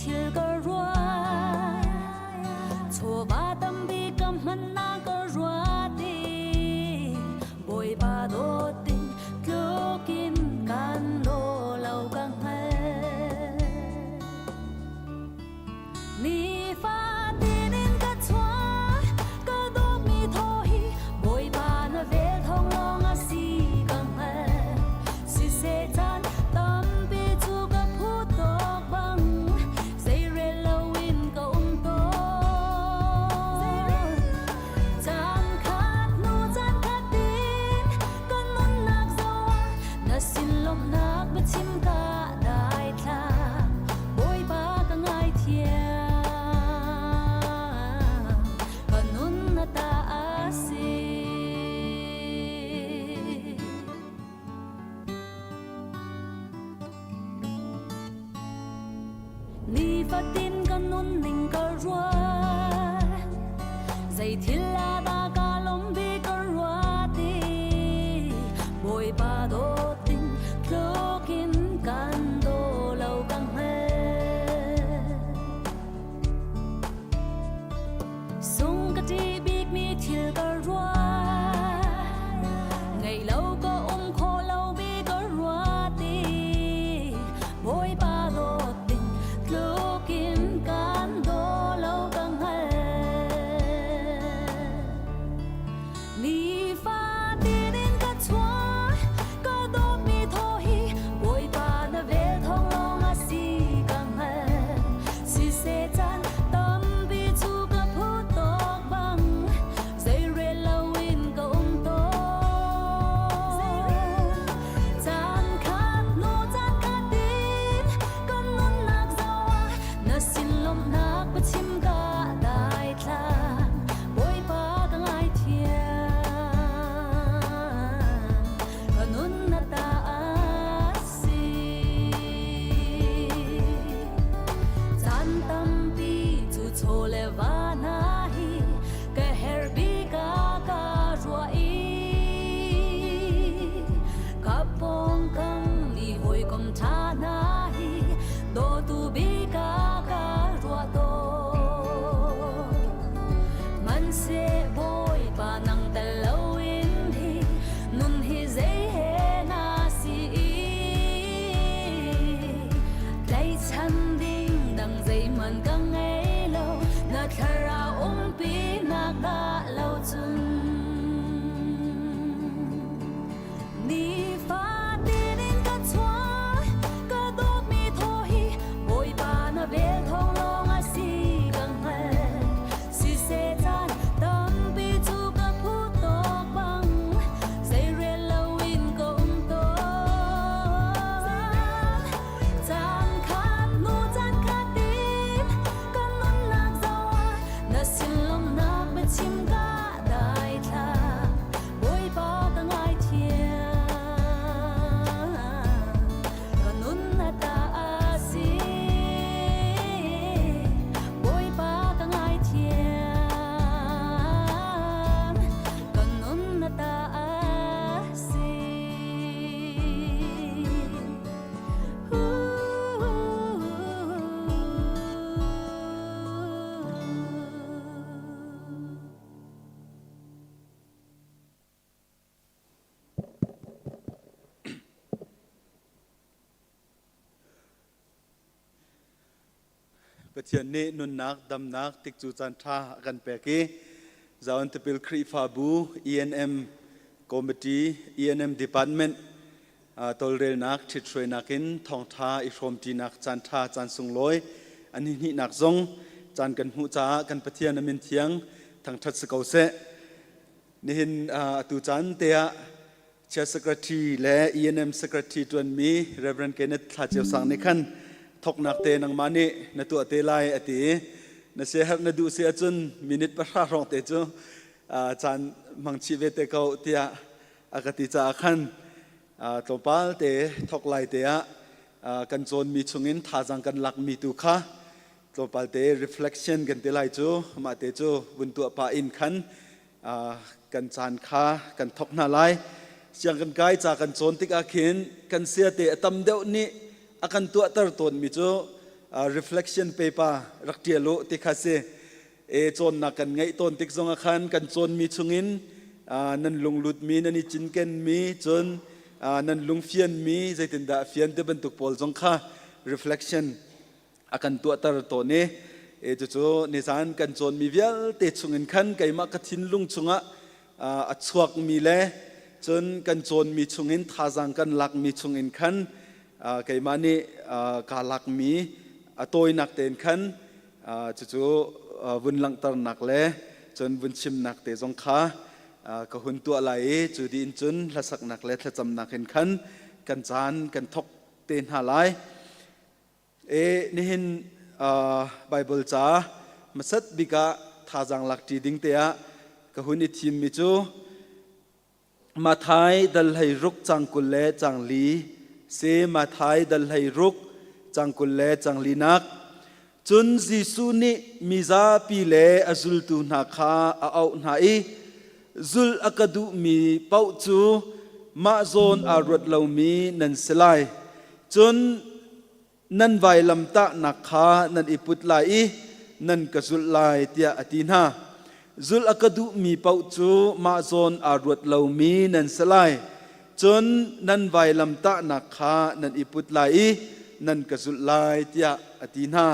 thil ka ruat. Chawva tampi ka hmannak ka ruat i Bawipa dawt in tlukin kan daw lo ka hngal. Nifatin in ka chuah, ka dawtmi thaw hi Bawipa na vel thawng lawng a si ka hngalh. Siseh caan tampi cu ka phu tawk bang zeirel loin ka um tawn. Caan khat hnu caan khat in ka nunnak zoh ah na sin lawmhnak biachim ka daithlang. Bawipa ka ngaithiam, ka nun na ta a si. Nifatin ka nunning ka ruat, zei thil ah dah ka lawm bik ka ruat i Bawipa dawt in tluk in kan daw lo ka hngalh. Sung ka ṭih bikmi thil ka ruat, ngeih lo ka um khawh lo bik ka ruat i Bawipa dawt ding tluk in kan daw lo ka hngalh. Nifatin in ka chuah, ka dawtmi thaw hi Bawipa na vel thawng lawng a si ka hngalh. Siseh caan tampi cu ka phu tawk bang zeirel loin ka um tawn. Caan khat hnu caan khat in kan nunnak zoh ah na sin lawmhnak biachim ka daithlang. Bawipa ka ngaithiam, ka nun na ta a si. Caan tampi cu chaw le va hna hi ka herh bik ah ka ruah i ka pawngkam mi hawikom ṭha hna hi dawtu bik ah ka ruah tawn. Hmanhseh Bawipa nang tel loin hi nun hi zei he na si i tlaichan ding dang zeihmanh ka ngei lo na thlarau umpi nak dah lo cun. Nifatin in ka chuah, ka dawtmi thaw hi Bawipa na vel thawng lawng a si ka hngalh. Siseh caan tampi cu ka phu tawk bang zeirel loin ka um tawn. Caan khat hnu caan khat in ka nunnak zoh ah na sin lawmhnak biachim ka daithlang. Bawipa ka ngaithiam, ka nun na ta a si. Bawipa ka ngaithiam, ka nun na ta a si. Pathian nih nunnak, damnak, tikcu caan ṭha a kan pek i Zion Tipil Khrihfabu ENM Committee, ENM Department tawlrelnak, ṭhithruainak in thawngṭha i hrawmṭinak caan ṭha caan sunglawi a hnihnihnak zong caan kan hmuh caah kan Pathian a min thiang thangṭhat si ko seh. Nihin atu caan te ah Chair Secretary le ENM Secretary ṭuanmi Reverend Kenneth Thla Ceu Sang nih khan thoknak te nangmah nih na tuah te lai a ti. Na siaherh na duh si ahcun minute 10 hrawng te cu caan hmang chih ve te ko tiah a ka ti caah khan tlawmpal te thok lai te ah kan cawnmi chungin thazaang kan lakmi tu kha tlawmpal te reflection kan ti lai cu mah te cu vun tuah pah in khan kan caan kha kan thok hna lai. Siang kan kai ca kan cawn tikah khin kan sia te a tam deuh nih a kan tuahter tawnmi cu Reflection paper rak ṭial u ti kha si. E cawnnak kan ngeih tawn tik zong ah khan kan cawnmi chungin nan lunglutmi, nan i cinkenmi, cun nan lungfianmi zeitindah fian ti bantuk pawl zong kha reflection a kan tuahter tawn i e cucu nizan kan cawnmi vialte chungin khan keimah ka thinlung chungah a chuakmi le cun kan cawnmi chungin thazaang kan lakmi chungin khan keimah nih kaa lakmi a tawinak tein khan cucu vun langhternak le cun vun chimnak te zong kha ka hun tuah lai i cu dih in cun hlasaknak le thlacamnak in khan kan caan kan thok te hna lai. E nihin Bible ca hmasat bik ah thazaang lakṭi ding te ah ka hun i thimmi cu Matthai dal 16 cang 20 le cang li si. Matthai dal 16 cang 20 le cang linak. Cun Jesuh nih mizapi le a zultu hna kha a auh hna i, "Zulh a ka duhmi paoh cu mah zawn aa ruat lomi nan si lai. Cun nan vailamtahnak kha nan i put lai i nan ka zulh lai," tiah a ti hna. Zulh a ka duhmi paoh cu mah zawn aa ruat lomi nan si lai. Cun nan vailamtahnak kha nan i put lai i nan ka zulh lai, tiah a ti hna.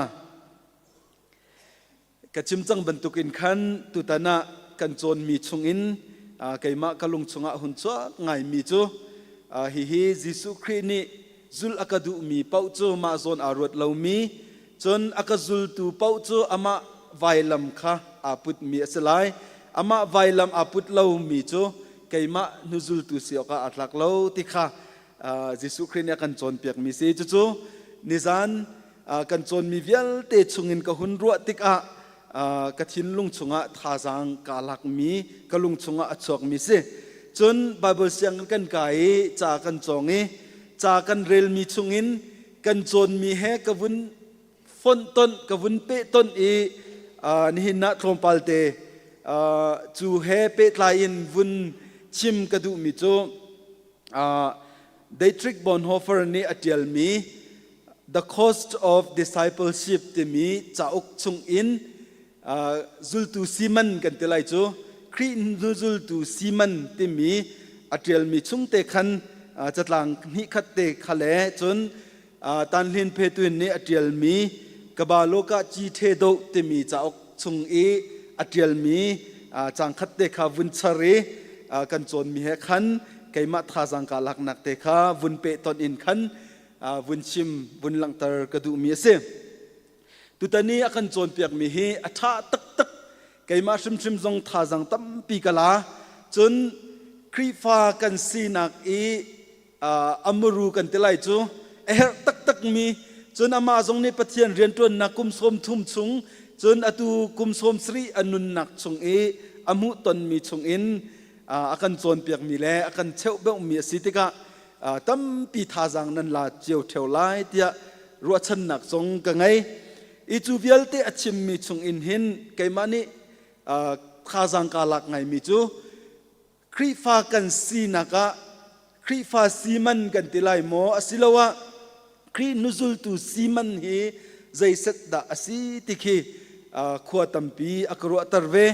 Ka chim cang bantukin khan tutan ah kan cawnmi chungin keimah ka lung chungah hun chuak ngaimi cu hihi Jesuh Khrih nih zulh a ka duhmi paoh cu mah zawn aa ruat lomi, cun a ka zultu paoh cu amah vailam kha aa putmi a si lai. Amah vailam aa put lomi cu keimah hnuzultu si awkah aa tlak lo ti kha Jesuh Khrih nih a kan cawnpiakmi si. Cucu nizan kan cawnmi vialte chungin ka hun ruah tikah ka thinlung chungah thazaang kaa lakmi, ka lung chungah a chuakmi si. Cun Bible sianginn kan kai i ca kan cawng i ca kan relmi chungin kan cawnmi he ka vun fonhtonh, ka vun pehtonh i nihin ah tlawmpal te cu he pehtlai in vun chim ka duhmi cu Dietrich Bonhoeffer nih a ṭialmi The Cost of Discipleship timi cauk chungin zultu siman kan ti lai cu, Khrih hnuzultu siman timi a ṭialmi chung te khan catlang hnihkhat te kha le cun Tanhlin Phetuin nih a ṭialmi Kabaloka Ci The Doh timi cauk chung i a ṭialmi cangkhat te kha vun char i kan cawnmi he khan keimah thazaang kaa laknak te kha vun pehtonh in khan vun chim, vun langhter ka duhmi a si. Tutan i a kan cawnpiakmi hi a ṭha taktak. Keimah hrimhrim zong thazaang tampi ka la. Cun Khrihfa kan sinak i amuru kan ti lai cu, a herh taktakmi, cun amah zong nih Pathian rianṭuannak kum 30 chung, cun atu kum 70 a nunnak chung i a hmuhtonmi chungin a kan cawnpiakmi le a kan cheuhbeuhmi a si tikah tampi thazaang nan la cio ṭheo lai tiah ruahchannak zong ka ngei. I cu vialte a chimmi chungin hin keimah nih thazaang kaa lak ngaimi cu Khrihfa kan sinak ah Khrihfa siman kan ti lai maw, asiloah Khrih hnuzultu siman hi zeiset dah a si ti khi khua tampi a ka ruahter ve.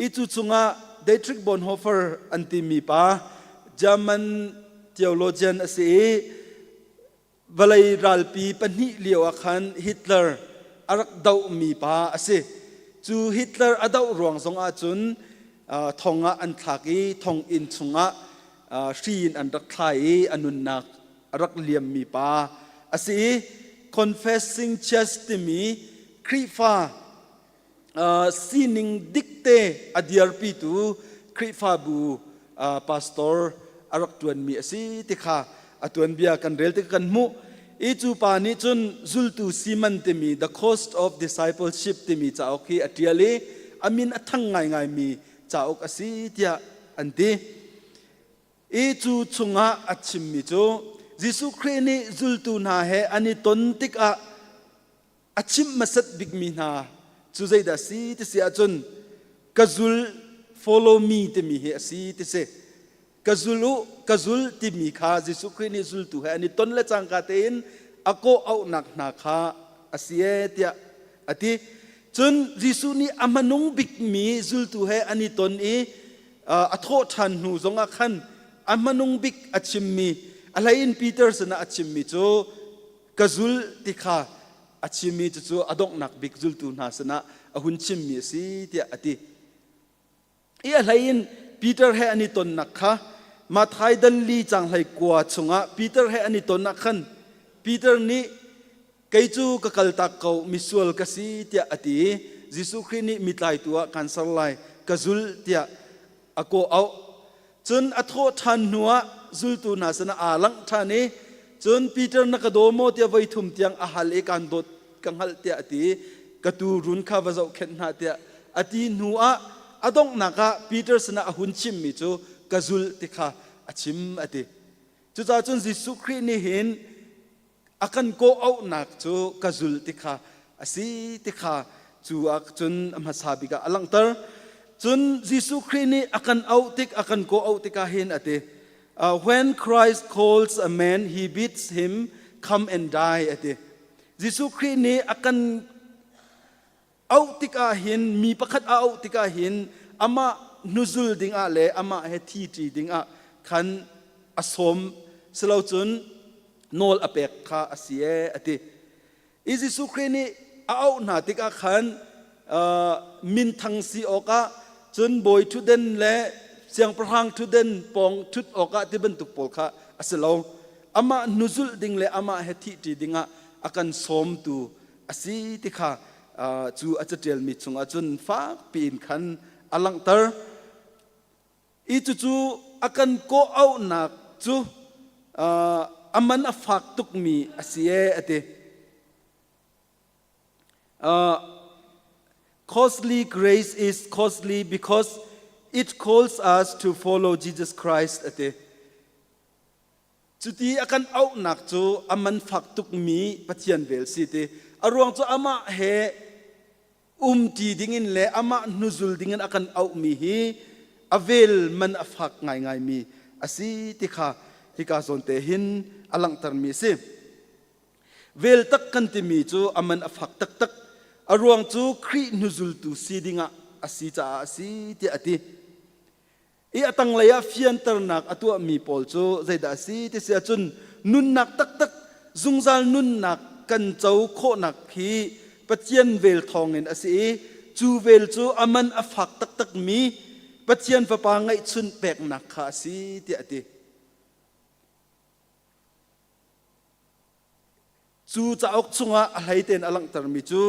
I cu chungah Dietrich Bonhoeffer an timi pa, German theologian a si i vawlei ralpi pahnih lio ah khan Hitler a rak dohmi pa a si. Cu Hitler a doh ruang zong ahcun thong ah an thlak i thonginn chungah hri in an rak thlai i a nunnak a rak liammi pa a si i Confessing Church timi Khrihfa sining dikte a dirpitu Khrihfabu pastor a rak ṭuanmi a si ti kha a tuanbia kan rel tik kan hmuh. I cu pa nih cun zultu siman timi, The Cost of Discipleship timi cauk hi a ṭial i a min a thang ngaingaimi cauk a si tiah an ti. I cu chungah a chimmi cu Jesuh Khrih nih zultu hna he an i ton tikah a chimh hmasat bikmi hna cu zeidah a si ti si ahcun, "Ka zul," "Follow me" timi hi a si ti si. "Ka zul u," "Ka zul" timi kha Jesuh Khrih nih zultu he an i ton le cangka tein a kawh auhnak hna kha a si ee tiah a ti. Cun Jesuh nih a hmanung bikmi zultu he an i ton i a thawh ṭhan hnu zongah khan a hmanung bik a chimmi, a hleiin Peter sinah a chimmi cu ka zul ti kha a chimmi cucu a donghnak bik zultu hna sinah a hun chimmi a si tiah a ti. I a hleiin Peter he an i tonnak kha Matthai dal li cang hlei kua chungah Peter he an i ton ah khan Peter nih kei cu ka kaltak ko misual ka si tiah a ti i Jesuh Khrih nih mi tlaitu ah kaan ser lai ka zul tiah a kawh auh. Cun a thawh ṭhan hnuah zultu hna sinah aa langh ṭhan i cun Peter na ka daw maw tiah voi thum tiang a hal i kaan dawt ka hngalh tiah a ti i ka tuurun kha va zohkhenh hna tiah a ti hnuah a donghnak ah Peter sinah a hun chimmi cu ka zulh ti kha a chim a ti. Cucaah cun Jesuh Khrih nih hin a kan kawh auhnak cu ka zul ti kha a si ti kha cu ah cun a hmasa bik ah a langhter. Cun Jesuh Khrih nih a kan auh tik a kan kawh auh tikah hin a ti. When Christ calls a man, he bids him come and die a ti. Jesuh Khrih nih a kan auh tikah hin mi pakhat a auh tikah hin amah hnuzul dingah le amah he thi ṭi dingah khan a sawm silocun nawl a pek kha a si ee a ti. I Jesuh Khrih nih a auh hna tikah khan minthang si awkah cun bawi ṭhutden le siangpahrang ṭhutden pawng ṭhut awkah ti bantuk pawl kha a si lo. Amah hnuzulh ding le amah he thihṭi dingah a kan sawmtu a si ti kha cu a caṭialmi chungah cun fakpi in khan a langhter. I cucu a kan kawh auhnak cu a man a fak tukmi a si ee a ti. Costly grace is costly because it calls us to follow Jesus Christ a ti. Cuti a kan auhnak cu a man fak tukmi Pathian vel si ti. A ruang cu amah he umṭi dingin le amah hnuzul dingin a kan auhmi hi a vel man a fak ngaingaimi a si ti kha hika zawn te hin a langhtermi a si. Vel tak kan timi cu a man a fak taktak. A ruang cu Khrih hnuzultu si dingah a si caah a si tiah a ti. I a tanglei ah fianternak a tuahmi pawl cu zeidah a si ti si ahcun nunnak taktak zungzal nunnak kan co khawhnak hi Pathian vel thawngin a si i cu vel cu a man a fak taktakmi Pathian Fapa ngeihchunh peknak kha a si tiah a ti. Cu cauk chungah a hlei tein a langhtermi cu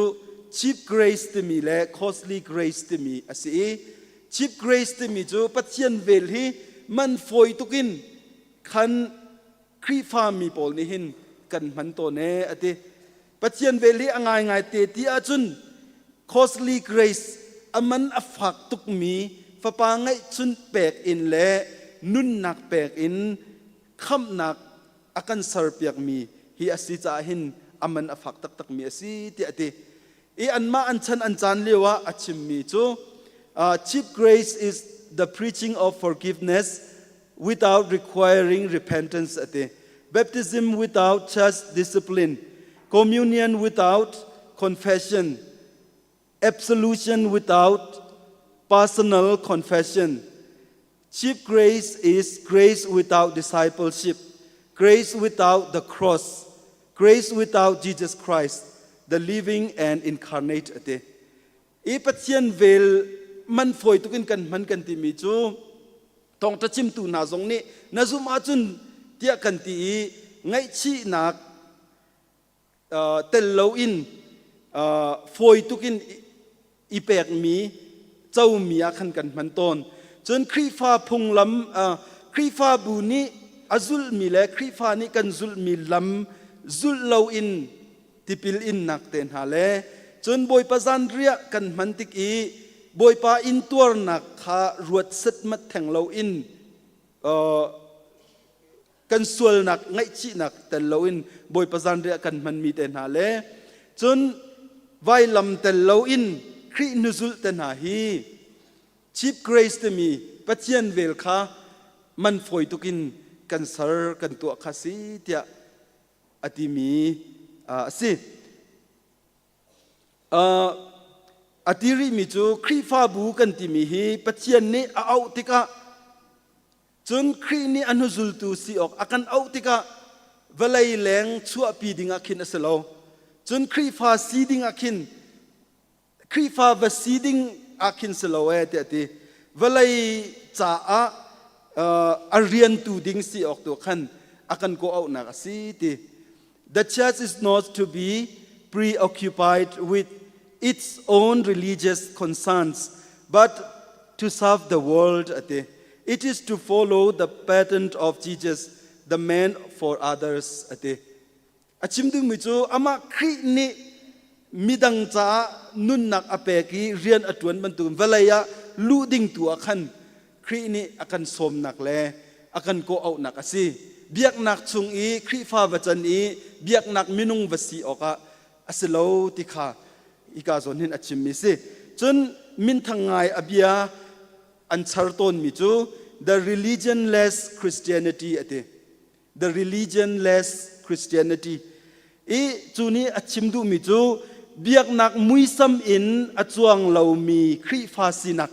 cheap grace timi le costly grace timi a si i cheap grace timi cu Pathian vel hi man fawi tukin khan Khrihfa mi pawl nih hin kan hman tawn ee a ti. Pathian vel hi a ngaingai te ti ahcun costly grace a man a fak tukmi fapa ngeihchun pek in le nunnak pek in khamhnak a kan serpiakmi hi a si caah hin a man a fak taktakmi a si tiah a ti. I anmah an chan an caan lio ah a chimmi cu cheap grace is the preaching of forgiveness without requiring repentance a ti. Baptism without church discipline, communion without confession, absolution without personal confession. Cheap grace is grace without discipleship, grace without the cross, grace without Jesus Christ, the living and incarnate ate. I Pathian vel man fawi tukin kan hman kan timi cu thawngṭha chimtu hna zong nih na zumh ahcun tiah kan ti i ngaihchihnak tel loin fawi tukin i pekmi comi ah khan kan hman tawn. Cun Khrihfa phunglam Khrihfabu nih a zulhmi le Khrihfa nih kan zulhmi lam zulh loin tipil innak te hna le cun Bawipa zanriah kan hman tik i Bawipa intuarnak kha ruat setmat theng loin kan sualnak ngaihchihnak tel loin Bawipa zanriah kan hmanmi te hna le cun vailam tel loin Khrih hnuzulh te hna hi cheap grace timi Pathian vel kha man fawi tukin kan ser kan tuah kha si tiah a timi a si. A ti rihmi cu Khrihfabu kan timi hi Pathian nih a auh tikah cun Khrih nih a hnuzultu si awk a kan auh tikah vawlei leng chuahpi dingah khin a si lo. Cun Khrihfa si dingah khin Khrihfa va si ding ah khin si lo ee tiah a ti. Vawlei caah a riantu ding si awk tu khan a kan kawh auhnak a si ti. The church is not to be preoccupied with its own religious concerns, but to serve the world. Ati. It is to follow the pattern of Jesus, the man for others. Ati. A chim dingmi cu amah Khrih nih midang caah nunnak a pek i rian a ṭuan bantukin vawlei ah luh ding tu ah khan Khrih nih a kan sawmnak le a kan kawh-auhnak a si. Biaknak chung i Khrihfa va can i biaknak minung va si awkah a si lo ti kha hika zawn hin a chimmi si. Cun minthang ngai a bia an char tawnmi cu the religionless Christianity a ti. The religionless Christianity. I cu nih a chim duhmi cu biaknak muisam in a cuang lomi Khrihfa sinak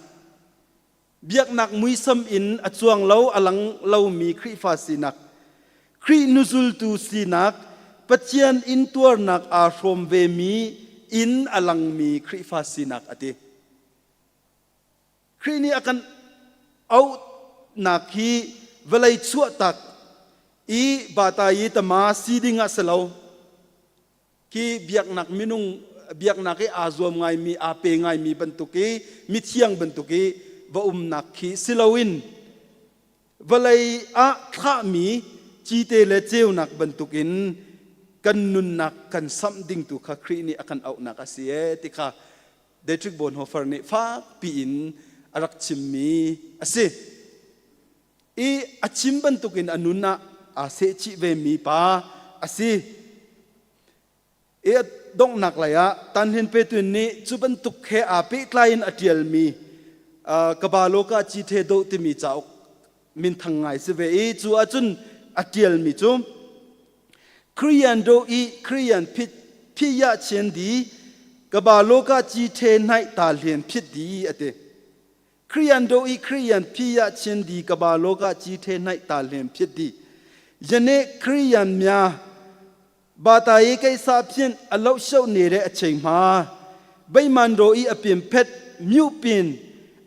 biaknak muisam in a cuang lo a lang lomi Khrihfa sinak Khrih nuzultu sinak Pathian intuarnak aa hrawm vemi in a langmi Khrihfa sinak a ti. Khrih nih a kan auhnak hi vawlei chuahtak i bata i tama si ding ah si lo. Khi biaknak minung biaknak i aa zuam ngaimi aa pe ngaimi bantuk i mithiang bantuk i va umnak khi si loin vawlei ah thlahmi cite le ceunak bantukin kan nunnak kan samh ding tu kha Khrih nih a kan auhnak a si ee ti kha Dietrich Bonhoeffer nih fakpi in a rak chimmi a si. I a chim bantukin a nun ah aa sehchih vemi pa a si. I a donghnak lei ah Tanhlin Petun nih cu bantuk he aa pehtlai in a ṭialmi Kabaloka Cithe Do timi cauk minthang ngai si ve i cu ahcun a ṭialmi cu Korean do i Korean phit phiya chen di Kabaloka Cithe hnaih ta hlen phit di a ti. Krian do i Krian phi ya chin di kaba loka chi the nai ta lem phit di yane Krian mya ba ta yi kai sa phian a lo shau ne re a cheng ma bei man ro i a pin phet myu pin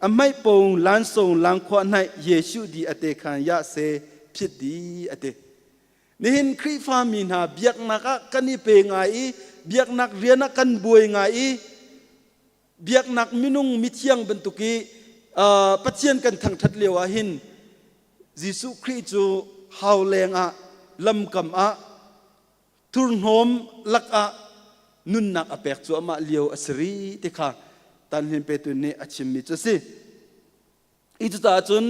a mai pong lan song lang khwa nai Yesu di ate khan ya se phit di ate nihin Khrihfa mi hna biaknak ah kan i pe ngai i biaknak rian ah kan buai ngai i biaknak minung mithiang bantuk i Pathian kan thangṭhat lio ah hin Jesuh Khrih cu hau leng ah lamkam ah thurhnawm lakah nunnak a pek cuahmah lio a si ri ti kha Tanhlin Petu nih a chimmi cu a si. I cucaah cun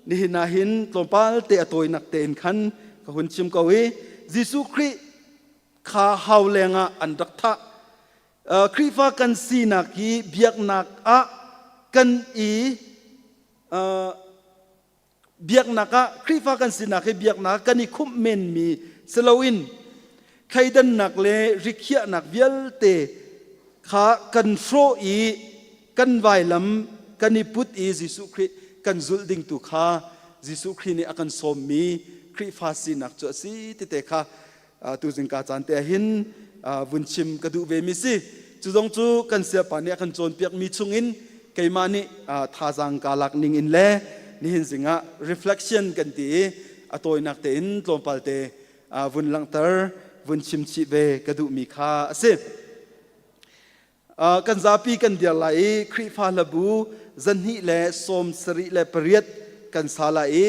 nihin ah hin tlawmpal te a tawinak tein khan ka hun chim ko i Jesuh Khrih kha hau lengah an rak thah. Khrihfa kan sinak hi biaknak ah kan i biaknak ah Khrihfa kan sinak hi biaknak kan i khumh menmi si loin thleidannak le rikhiahnak vialte kha kan hrawh i kan vailam kan i put i Jesuh Khrih kan zulh ding tu kha Jesuh Khrih nih a kan sawmmi Khrihfa sinak cu a si tite kha tu zingka caan te ah hin vun chim ka duh ve mi si. Cu zong cu kan siapa nih a kan cawnpiak mi chungin keimah nih thazaang kaa lak ning in le nihin zingah reflection kan ti i a tawinak tein tlawmpal te vun langhter vun chim chih ve ka duhmi kha a si. Kan zapi kan dir lai i Khrihfa hlabu zahnih le 78 kan sa lai i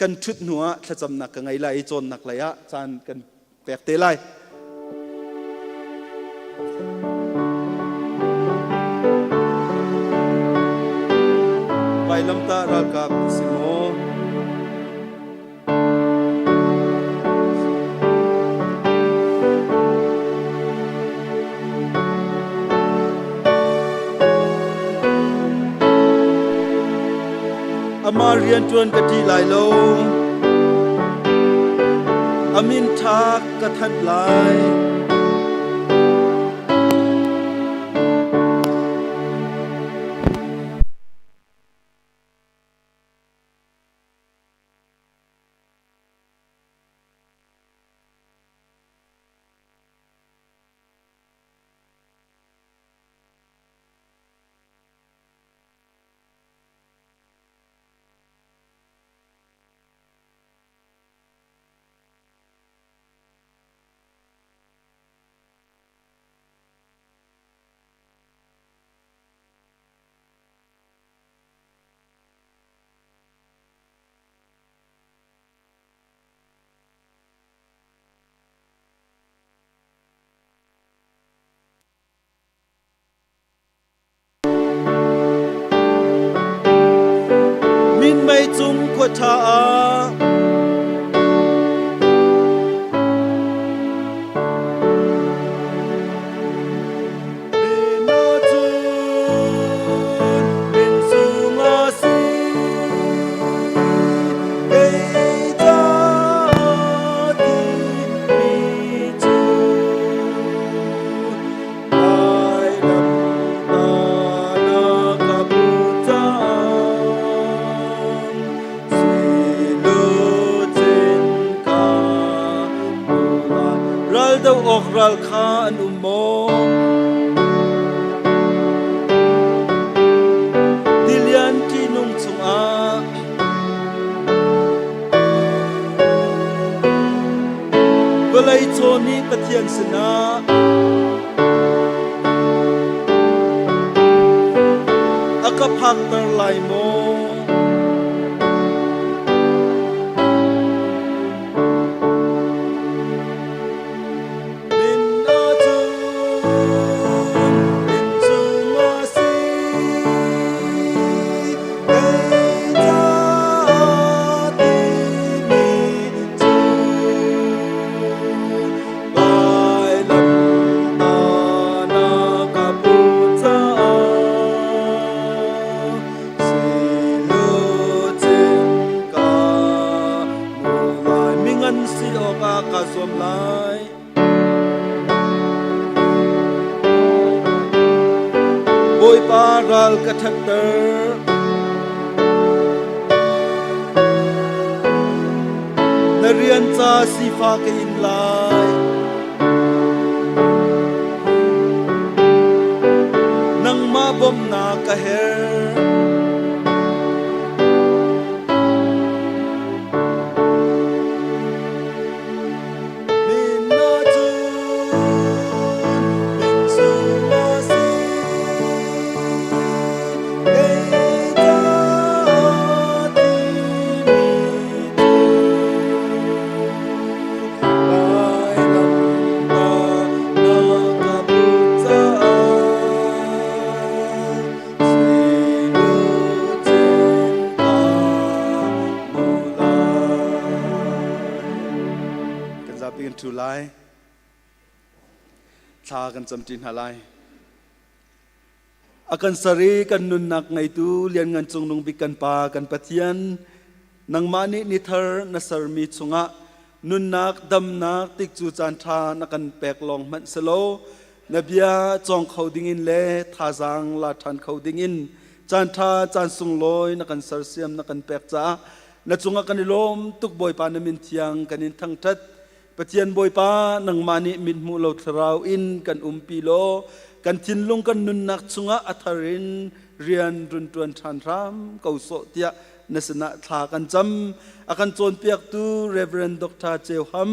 kan ṭhut hnu ah thlacamnak ka ngei lai i cawnnak lei ah caan kan pek te lai. Vailamtah ralkap si maw? Amah rianṭuan ka ṭih lai lo. A min ṭha ka thanh lai. Khua ṭha ah. Ral do awk ral kha an um maw? Tilian ṭihnung chungah vawlei chaw nih Pathian sinah a ka phakter lai maw? Mingan si awkah kaa zuam lai. Bawipa ral ka ṭhatter. Na rian ca sifah ka in lai. Nangmah bawmhnak ka herh. Kan zapi kan ṭhu lai. Thla kan camṭi hna lai. A kan ser i kan nunnak ngeitu lianngan cungnung bik kan Pa kan Pathian, nangmah nih ni thar na sermi chungah nunnak damnak tikcu caan ṭha na kan pek lawng hmanh si lo, na bia cawng kho dingin le thazaang la ṭhan kho dingin caan ṭha caan sunglawi na kan sersiam na kan pek caah na cungah kan i lawm tuk. Bawipa, na min thiang kan in thangṭhat. Pathian Bawipa, nangmah nih mithmuh lo thlarau in kan umpi law kan thinlung kan nunnak chungah a thar in rian run ṭuan ṭhan hram ko sawh tiah na sinah thla kan cam. A kan cawnpiaktu Reverend Dr. Ceu Ham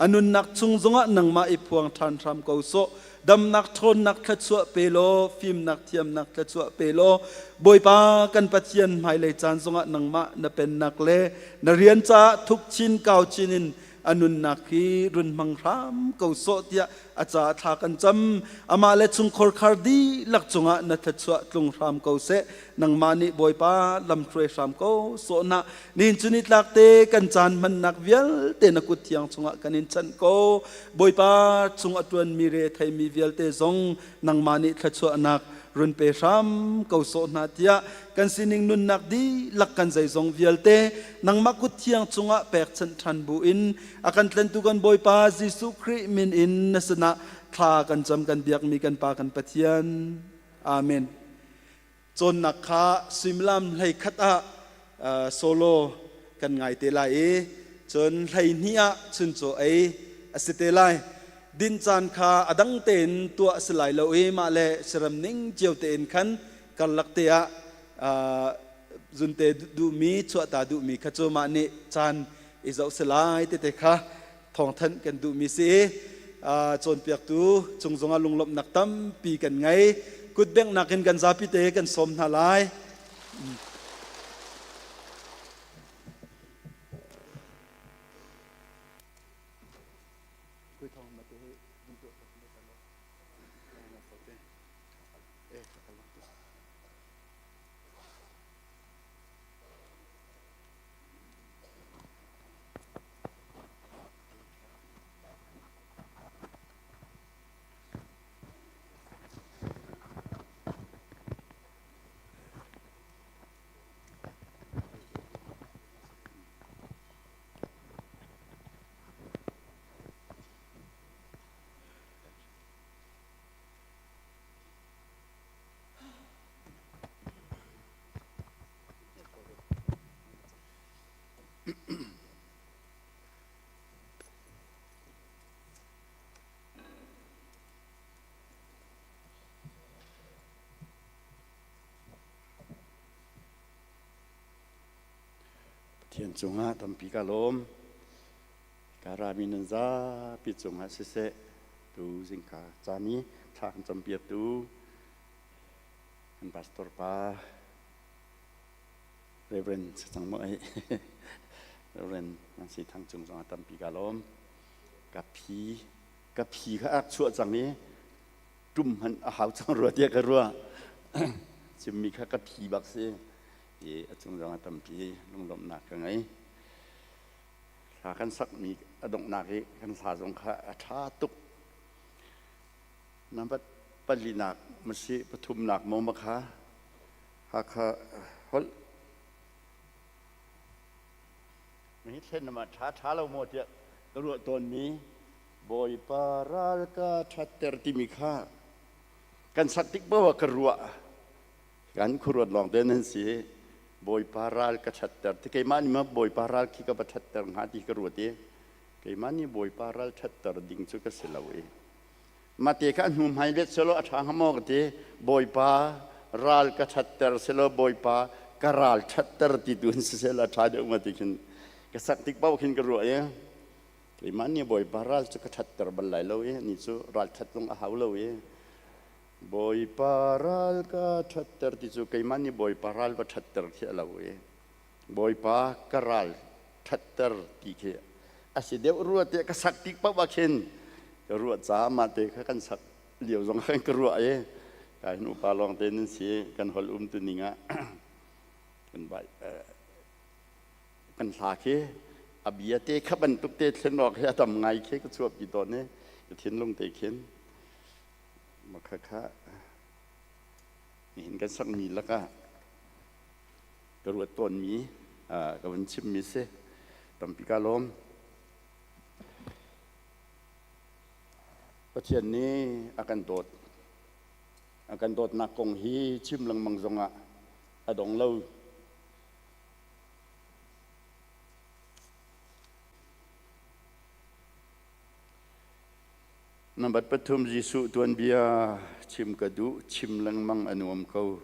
a nunnak chung zongah nangmah i phuang ṭhan hram ko sawh. Damnak ṭhawnnak thluachuah pe law, fimnak thiamnak thluachuah pe law, Bawipa kan Pathian, hmailei caan zongah nangmah na pennak le na rian caah thuk chin kau chin in a nunnak hi run hmang hram ko sawh tiah a caah thla kan cam. Amah le chungkhar khar dihlak cungah na thluachuah tlung hram ko seh. Nangmah nih Bawipa lamhruai hram ko sawh na. Nihin cu nitlak te kan caan hmannak vialte na kut thiang chungah kan in chanh ko. Bawipa, chung a ṭuanmi re theimi vialte zong nangmah nih thluachuahnak run pe hram ko sawh hna tiah kan sining nunnak dihlak kan zeizong vialte nangmah kut thiang chungah pekchanh ṭhan bu in a kan tlentu kan Bawipa Jesuh Khrih min in na sinah thla kan cam kan biakmi kan Pa kan Pathian. Amen. Cawnnak kha suimilam 11 ah solo kan ngai te lai i cun 12 ah chuncaw ei a si te lai. Din caan kha a dang tein tuah a si lai lo i mah le siram ning cio tein khan karlak te ah zunte duhmi chuahta duhmi kha cu mah nih caan i zoh si lai tete kha thawngthanh kan duhmi si. Cawnpiaktu cung zongah lunglawmhnak tampi kan ngei. Kutbenghnak in kan zapi te kan sawm hna lai. Pathian cungah tampi ka lawm. Ka rami nan zapi cungah siseh, tu zingka caan i thla kan campiaktu kan pastor pa Reverend cang mo ai Reverend Nancy Thang cung zongah tampi ka lawm. Ka phi ka phi kha ak chuah cang i tum hmanh a hau cang rua tiah ka ruah. Chimmi kha ka phi bak si. I a cung zongah tampi lunglawmhnak ka ngei. Hla kan sakmi a donghnak i kan hla zong kha a ṭha tuk. Nambat palinak masi pathumnak maw ma kha Hakha holh mi thlen ma ṭha ṭha lo maw tiah ka ruah tawnmi Bawipa ral ka ṭhatter timi kha kan sak tik paoh ah ka ruah. Kan khuaruat lawng te nan si. Bawipa ral ka ṭhatter ti keimah nih ma Bawipa ral khi ka va ṭhatter hnga ti ka ruat i keimah nih Bawipa ral ṭhatter ding cu ka si lo i mate kha hnu hmai let selaw a ṭha hnga maw ka ti. Bawipa ral ka ṭhatter selaw Bawipa ka ral ṭhatter ti tu in siseh la ṭha deuh ma ti khin ka sak tik paoh khin ka ruah i keimah nih Bawipa ral cu ka ṭhatter bal lai lo i ni cu ral ṭhat zong a hau lo i Bawipa ral ka ṭhatter ti cu keimah nih Bawipa ral va ṭhatter khi a lo i Bawipa ka ral ṭhatter ti khi a si deuh rua tiah ka sak tik paoh ah khin ka ruah caah mah te kha kan sak lio zong khan ka ruah i ka hin upa lawng te nan si kan holh um tu ning ah kan bai kan hla khi a bia te kha bantuk te thlen awk hi a tam ngai khi ka chuahpi tawn i ka thinlung te khin Makhakha nihin kan sakmi lakah ka ruat tawnmi ka vun chimmi si. Tampi ka lawm. Pathian nih a kan dawt. A kan dawtnak kong hi chim lengmang zongah a dong lo. Nambat pathum Jesuh tuanbia chim ka duh, chim lengmang a nuam ko.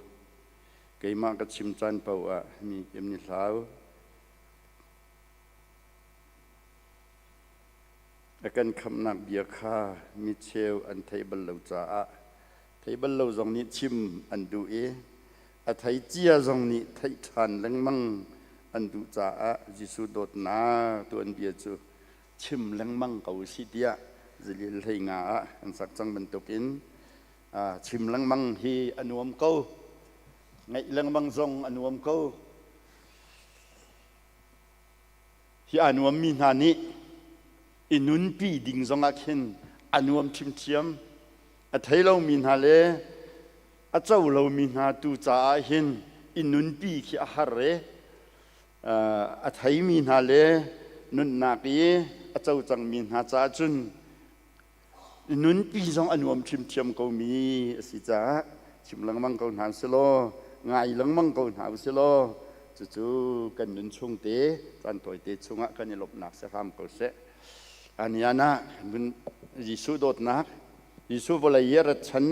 Keimah ka chim caan paoh ah mi kem ni hlau. A kan khamhnak bia kha mi cheu an theih bal lo caah thei bal lo zong nih chim an duh i a thei cia zong nih theih ṭhan lengmang an duh caah Jesuh dawtnak tuanbia cu chim lengmang ko si tiah zilil hlei nga ah an sak cang bantukin chim lengmang hi a nuam ko, ngaih lengmang zong a nuam ko. Hi a nuammi hna nih i nunpi ding zongah khin a nuam ṭhimṭhiam. A thei lomi hna le a co lomi hna tu caah hin i nunpi khi a har i a theimi hna le nunnak i a co cangmi hna caah cun nunpi zong a nuam ṭhimṭhiam komi a si caah chim lengmang ko hna silaw, ngai lengmang ko hna usilaw, cucu kan nun chung te caan tawite chungah kan i lawmhnak si hram ko seh. Anian ah Jesuh dawtnak, Jesuh vawlei i a rat chan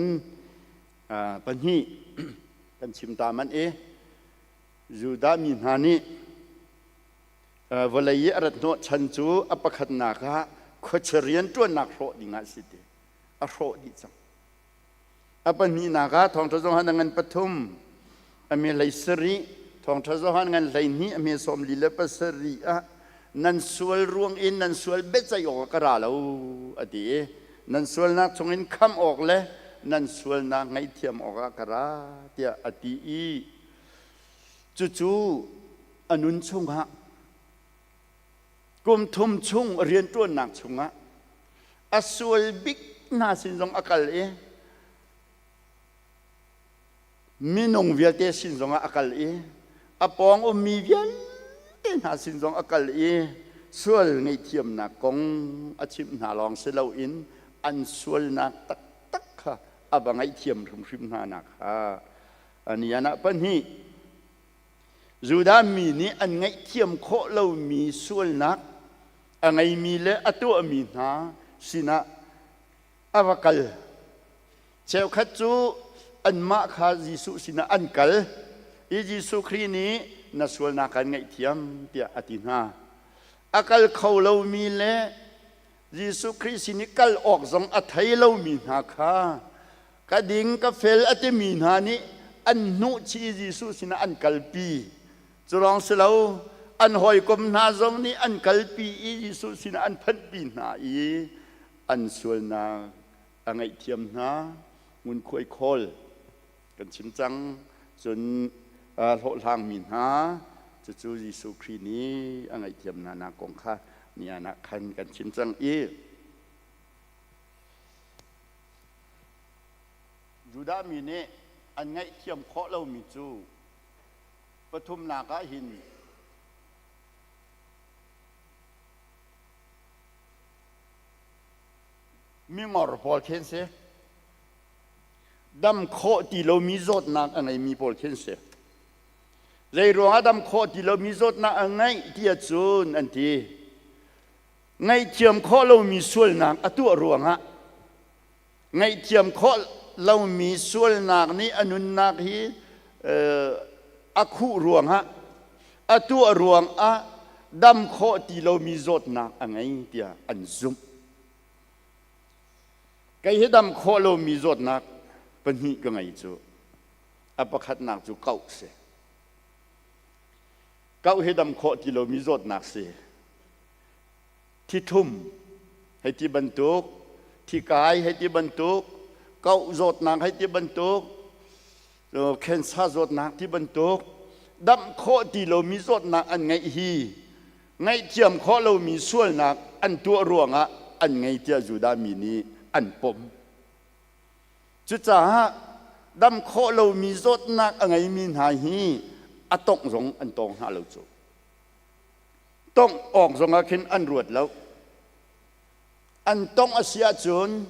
pahnih kan chim ta manh i Judah mi hna nih vawlei i a rat hnawhchan cu a pakhatnak ah khuachia rianṭuannak hrawh dingah a si ti a hrawh dih cang. A pahnihnak ah Thawngṭha Johan a ngan pathum, a mi hlei sarih, Thawngṭha Johan ngan 12, a mi 47 ah nan sual ruang in nan sual biaceih awk ah ka ra lo a ti i nan sualnak chungin khamh awk le nan sualnak ngaihthiam awkah ka ra tiah a ti i cucu a nun chungah kum thum chung rianṭuannak chungah a sual bik hna sin zong a kal i minung vialte sin zongah a kal i a pawng ummi vialte hna sin zong a kal i sual ngaihthiamnak kong a chimh hna lawng si loin an sualnak taktak kha a va ngaihthiam hrimhrim hna nak kha anian ah pahnih Judah mi nih an ngaihthiam khawh lomi sualnak a ngeimi le a tuahmi hna sinah a va kal. Cheukhat cu anmah kha Jesuh sinah an kal i Jesuh Khrih nih na sualnak kan ngaihthiam tiah a ti hna. A kal kho lomi le Jesuh Khrih sin i kal awk zong a thei lomi hna kha ka ding ka fel a timi hna nih an hnuhchih i Jesuh sinah an kalpi. Cu lawng si lo, an hawikom hna zong nih an kalpi i Jesuh sinah an phanhpi hna i an sualnak a ngaihthiam hna. Ngunkhuai khawl kan chim cang. Cun hlawhhlangmi hna cucu Jesuh Khrih nih a ngaihthiam hna nak kong kha nian ah khan kan chim cang i Judah mi nih an ngaihthiam khawh lomi cu pathumnak ah hin mingor pawl khi an si. Dam khawh ti lomi zawtnak a ngeimi pawl khi an si. Zei ruangah dam khawh ti lomi zawtnak a ngeih ti ahcun an ti. Ngaihthiam khawh lomi sualnak a tuah ruangah ngaihthiam khawh lomi sualnak nih a nunnak hi a khuh ruangah a tuah ruangah dam khawh ti lomi zawtnak a ngei tiah an zumh. Kei hi dam khawh lomi zawtnak pahnih ka ngei cu. A pakhatnak cu kauh si. Kauh hi dam khawh ti lomi zawtnak si. Thithum hei ti bantuk, thikai hei ti bantuk, kauh zawtnak hei ti bantuk, cancer zawtnak ti bantuk, damh khawh ti lomi zawtnak an ngeih hi ngaihthiam khawh lomi sualnak an tuah ruangah an ngei tiah Judah mi nih an pom. Cucaah dam khawh lomi zawtnak a ngeimi hna hi a tongh zong an tawng hna lo cu. Tongh awk zongah khin an ruat lo. An tongh a si ahcun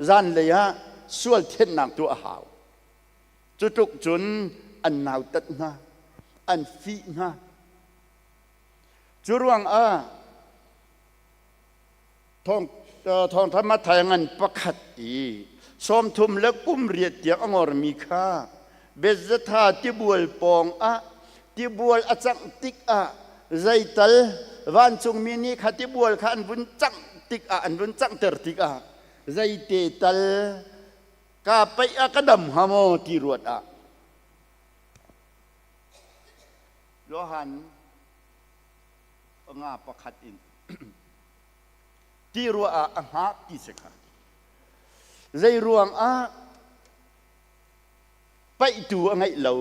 zanlei ah sual thianhnak tuah a hau. Cu tluk cun an nautat hna, an fih hna. Cu ruangah thawngtha Matthai ngan pakhat i 30 le kum riat tiang a ngormi kha Bethzatha tibual pawng ah tibual a cangh tikah zeital vancungmi nih kha tibual kha an vun cangh tikah an vun canghter tikah zeite tal ka paih ah ka dam hnga maw ti ruat ah Johan nga pakhat in ti ruah ah a hngak ti si kha zei ruang ah paihtu a ngeih lo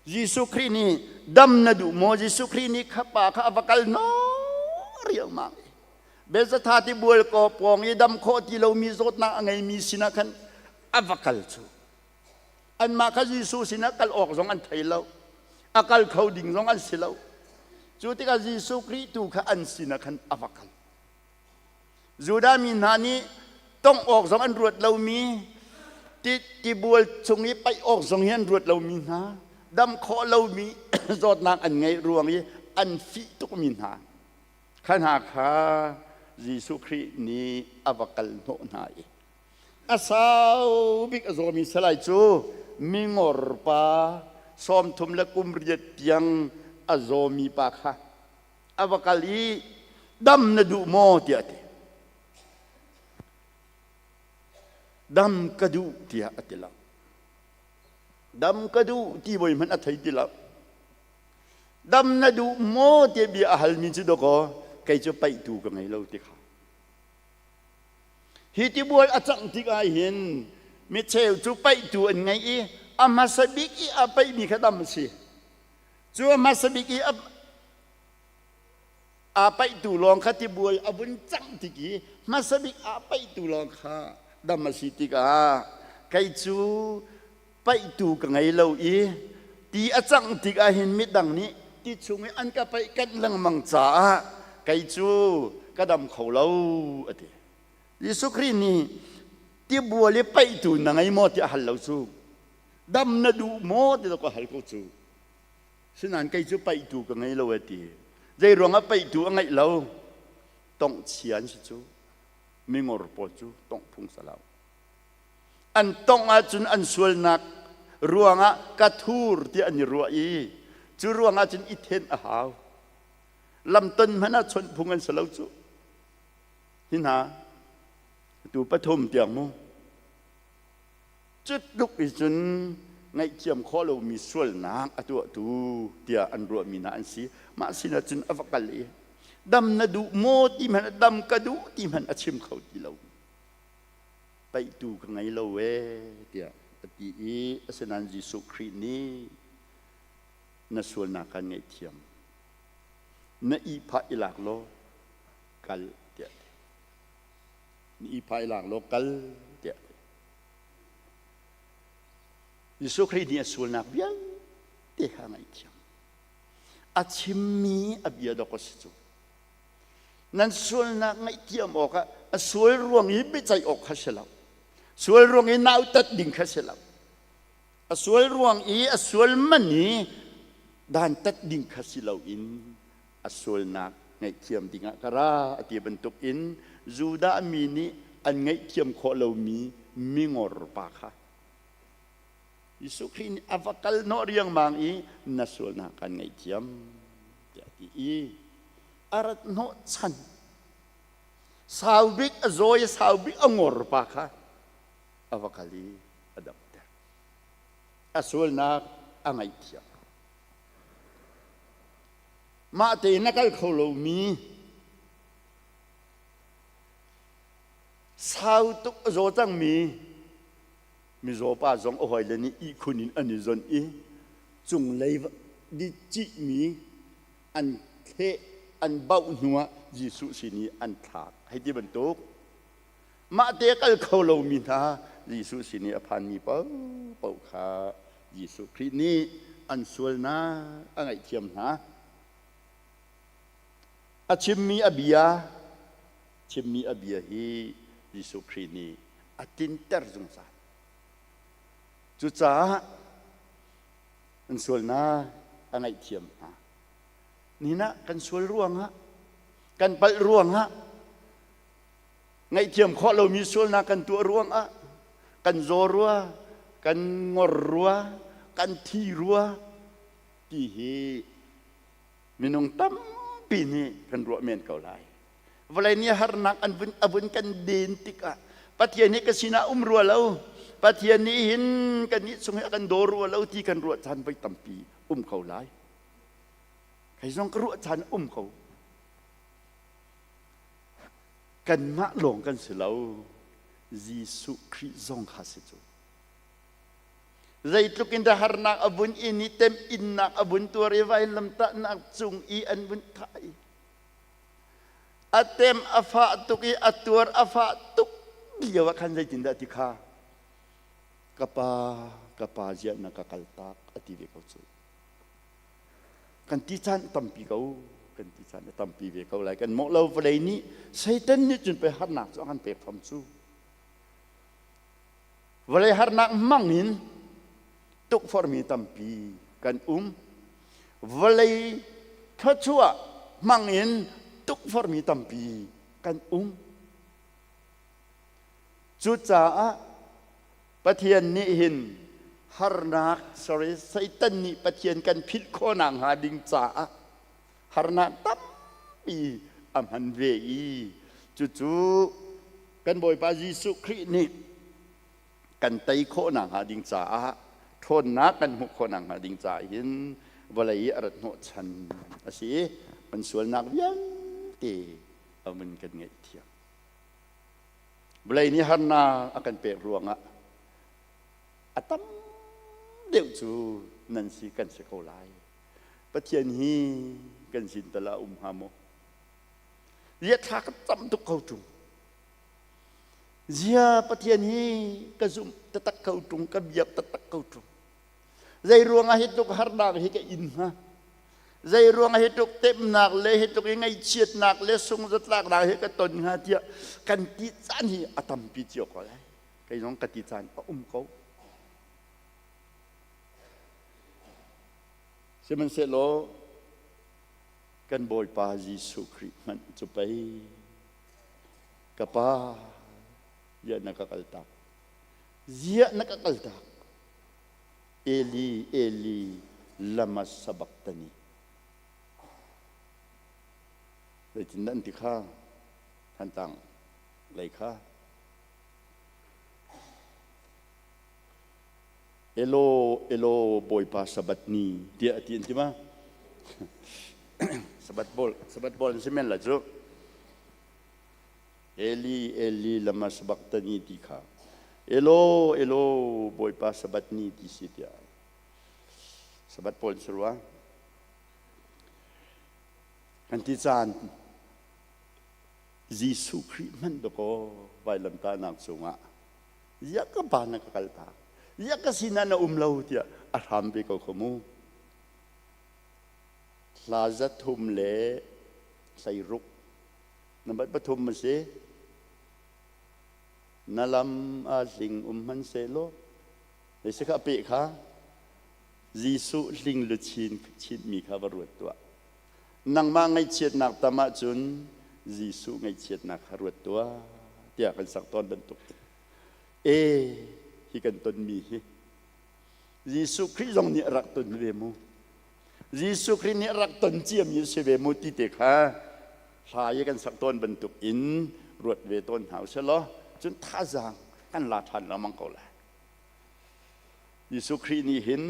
Jesuh Khrih nih dam na duh maw Jesuh Khrih nih kha pa kha a va kal no riangmang i Bethzatha tibual ko pawng i dam khawh ti lomi zawtnak a ngeimi sinah khan a va kal cu anmah kha Jesuh sinah kal awk zong an thei lo a kal kho ding zong an si lo cu tikah Jesuh Khrih tu kha an sinah khan a va kal Judah mi hna nih tongh awk zong an ruat lomi tibual chung i paih awk zong hi an ruat lomi hna dam khawh lomi zawtnak an ngeih ruang i an fih tukmi hna kha hna kha Jesuh Khrih nih a va kal hnawh hna i a sau bik a zawmi salai cu mingor pa 30 le kum riat tiang a zawmi pa kha a va kal i dam na duh maw tiah a ti dam ka duh tiah a ti lo dam ka duh ti voi hmanh a thei ti lo dam na duh maw tiah bia a halmi cu dawkaw kei cu paihtu ka ngei lo ti kha hi tibual a cangh tikah hin micheu cu paihtu an ngei i a hmasa bik i a paihmi kha dam a si Cu a hmasa bik i aa paihtu lawng kha tibual a vun cangh tik i hmasa bik aa paihtu lawng kha dam a si tikah kei cu paihtu ka ngei lo i ti a cangh tikah hin midang nih ti chung i an ka paih kanh lengmang caah kei cu ka dam kho lo a ti. Jesuh Khrih nih tibual i paihtu na ngei maw tiah a hal lo cu. Dam na duh maw ti ka hal ko cu. Sinain kei cu paihtu ka ngei lo a ti. Zei ruangah paihtu a ngeih lo? Tongh chia an si cu. Mingor pawl cu tongh phung salau. An tongh ahcun an sualnak ruangah ka thur tiah an i ruah i Cu ruangah cun i then a hau. Lamton hmanh ah chawnh phung an si lo cu. Hi hna tu pathum tiang mu. Cutluk i cun ngaihthiam khawh lomi sualnak a tuahtu tiah an ruahmi hna an si. Mah sinah cun a va kal i dam na duh maw ti hmanh dam ka duh ti hmanh a chim kho ti lo. Paihtu ka ngei lo ee tiah a ti i asinain Jesuh Khrih nih na sualnak kan ngaihthiam. Na ihphah i lak law kal tiah a ti. Na ihphah i lak law kal tiah a ti. Jesuh Khrih nih a sualnak vialte kha a ngaihthiam. A chimmi a bia dawk a si cu. Nan sualnak ngaihthiam awkah a sual ruang i biaceih awk kha si lo. Sual ruang i nautat ding kha si lo. A sual ruang i a sual man i dantat ding kha si loin a sualnak ngaihthiam dingah ka ra a ti bantukin Judah mi nih an ngaihthiam khawh lomi mingor pa kha Jesuh Khrih nih a va kal hnawh riangmang i na sualnak kan ngaihthiam tiah a ti i a rat hnawh chan sau bik a zawi sau bik a ngor pa kha a va kal i a damter a sualnak a ngaihthiam Mah tein a kal kho lomi sau tuk a zaw cangmi mizaw pa zong a hawile nih ihkhun in an i zonh i cunglei di cihmi an thleh an bauh hnuah Jesuh sin i an thlak hei ti bantuk mah te kal kho lomi hna Jesuh sin i a phanmi paohpaoh kha Jesuh Khrih nih an sualnak a ngaihthiam hna. A chimmi a bia chimmi a bia hi Jesuh Khrih nih a tlinter zungzal. Cucaah an sualnak a ngaihthiam hna. Nihin ah kan sual ruangah kan palh ruangah ngaihthiam khawh lomi sualnak kan tuah ruangah kan zaw rua kan ngor rua kan thi rua ti hi minung tampi nih kan ruah men ko lai vawlei nih harnak an vun a vun kan den tikah Pathian nih ka sinah um rua lo Pathian nih hin kan nih chung hi a kan daw rua lo ti kan ruah caan voi tampi um ko lai kei zong ka ruah caan um ko Kanmah lawng kan si lo. Jesuh Khrih zong kha si cu. Zeitluk in dah harnak a vun in i temhinnak a vun tuar i vailamtahnak cung i an vun thah i a tem a fah tuk i a tuar a fah tuk lio ah khan zeitindah ti kha ka pa ka pa ziah na ka kaltak a ti ve ko cu. Kan ti caan tampi ko kan ti caan a tampi ve ko lai kan mawh lo vawlei nih Satan nih cun pei harnak cu a kan pek fam cu vawlei harnak hmang in tukforhmi tampi kan um vawlei thluachuah hmang in tukforhmi tampi kan um cucaah Pathian nih hin harnak sorry Satan nih Pathian kan philh khawhnak hnga ding caah harnak tampi a hman ve i cucu kan Bawipa Jesuh Khrih nih kan tei khawhnak hnga ding caah ṭhawnnak kan hmuh khawhnak hnga ding caah hin vawlei i a rat hnawhchan a si i kan sualnak vialte a vun kan ngaihthiam. Vawlei nih harnak a kan pek ruangah a tam deuh cu nan si kan si ko lai. Pathian hi kan sin tal ah um hnga maw? Zia thla ka cam tuk ko ṭung. Zia Pathian hi ka zumh taktak ko ṭung, ka biak taktak ko ṭung. Zei ruangah hi tluk harnak hi ka in hnga? Zei ruangah hi tluk temnak le hi tluk i ngaihchiatnak le sungzatlaknak hi ka ton hnga tiah kan ti caan hi a tampi cio ko lai. Kei zong ka ti caan a um ko. Sihmanhsehlaw kan Bawipa Jesuh Khrih hmanh cu pei ka pa ziah na ka kaltak ziah na ka kaltak Eli, Eli, lama sabaktani. Zeitin an ti kha Thantlang lei kha Elo elo Bawipa Sabbath ni tiah a ti an ti ma? Sabbath bol Sabbath bol an si men la cu. Eli Eli lama sabachthani ti kha Elo elo Bawipa Sabbath ni ti si tiah Sabbath pawl si rua. Kan ti caan Jesuh Khrih hmanh dakaw vailamtahnak cungah ziah ka pa na ka kaltak ziah ka sinah na um lo tiah a hram ve ko kho mu hla 316 nambar 3 a si na lam a hling um hman sehlaw si kha pe kha Jesuh hling luchin chinmi kha va ruat tuah nangmah ngaihchiatnak tam ahcun Jesuh ngaihchiatnak kha ruat tuah tiah kan sak tawn bantuk e hi kan tonmi hi Jesuh Khrih zong nih a rak ton ve mu Jesuh Khrih nih a rak ton ciami si ve mu ti te kha hla i kan sak tawn bantuk in ruat ve tawn hna usih law cun thazaang kan la ṭhan lengmang ko lai. Jesuh Khrih nih hin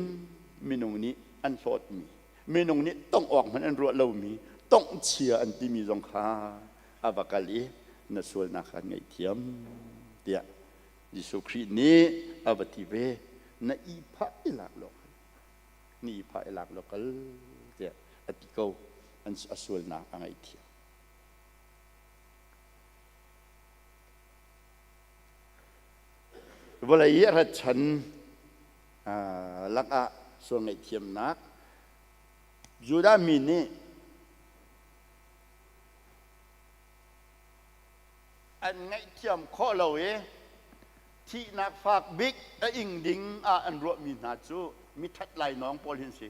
minung nih an hlawtmi, minung nih tongh awk hmanh an ruah lomi, tongh chia an timi zong kha a va kal i na sualnak kha an ngaihthiam tiah Jesuh Khrih nih a va ti ve. Na ihphah i lak law na ihphah i lak law kal tiah a ti ko. An a sualnak a ngaihthiam. Vawlei i a rat chan lakah sual ngaihthiamnak Judah mi nih an ngaihthiam khawh lo i thihnak fak bik a ing ding ah an ruahmi hna cu mithat lainawng pawl hin si.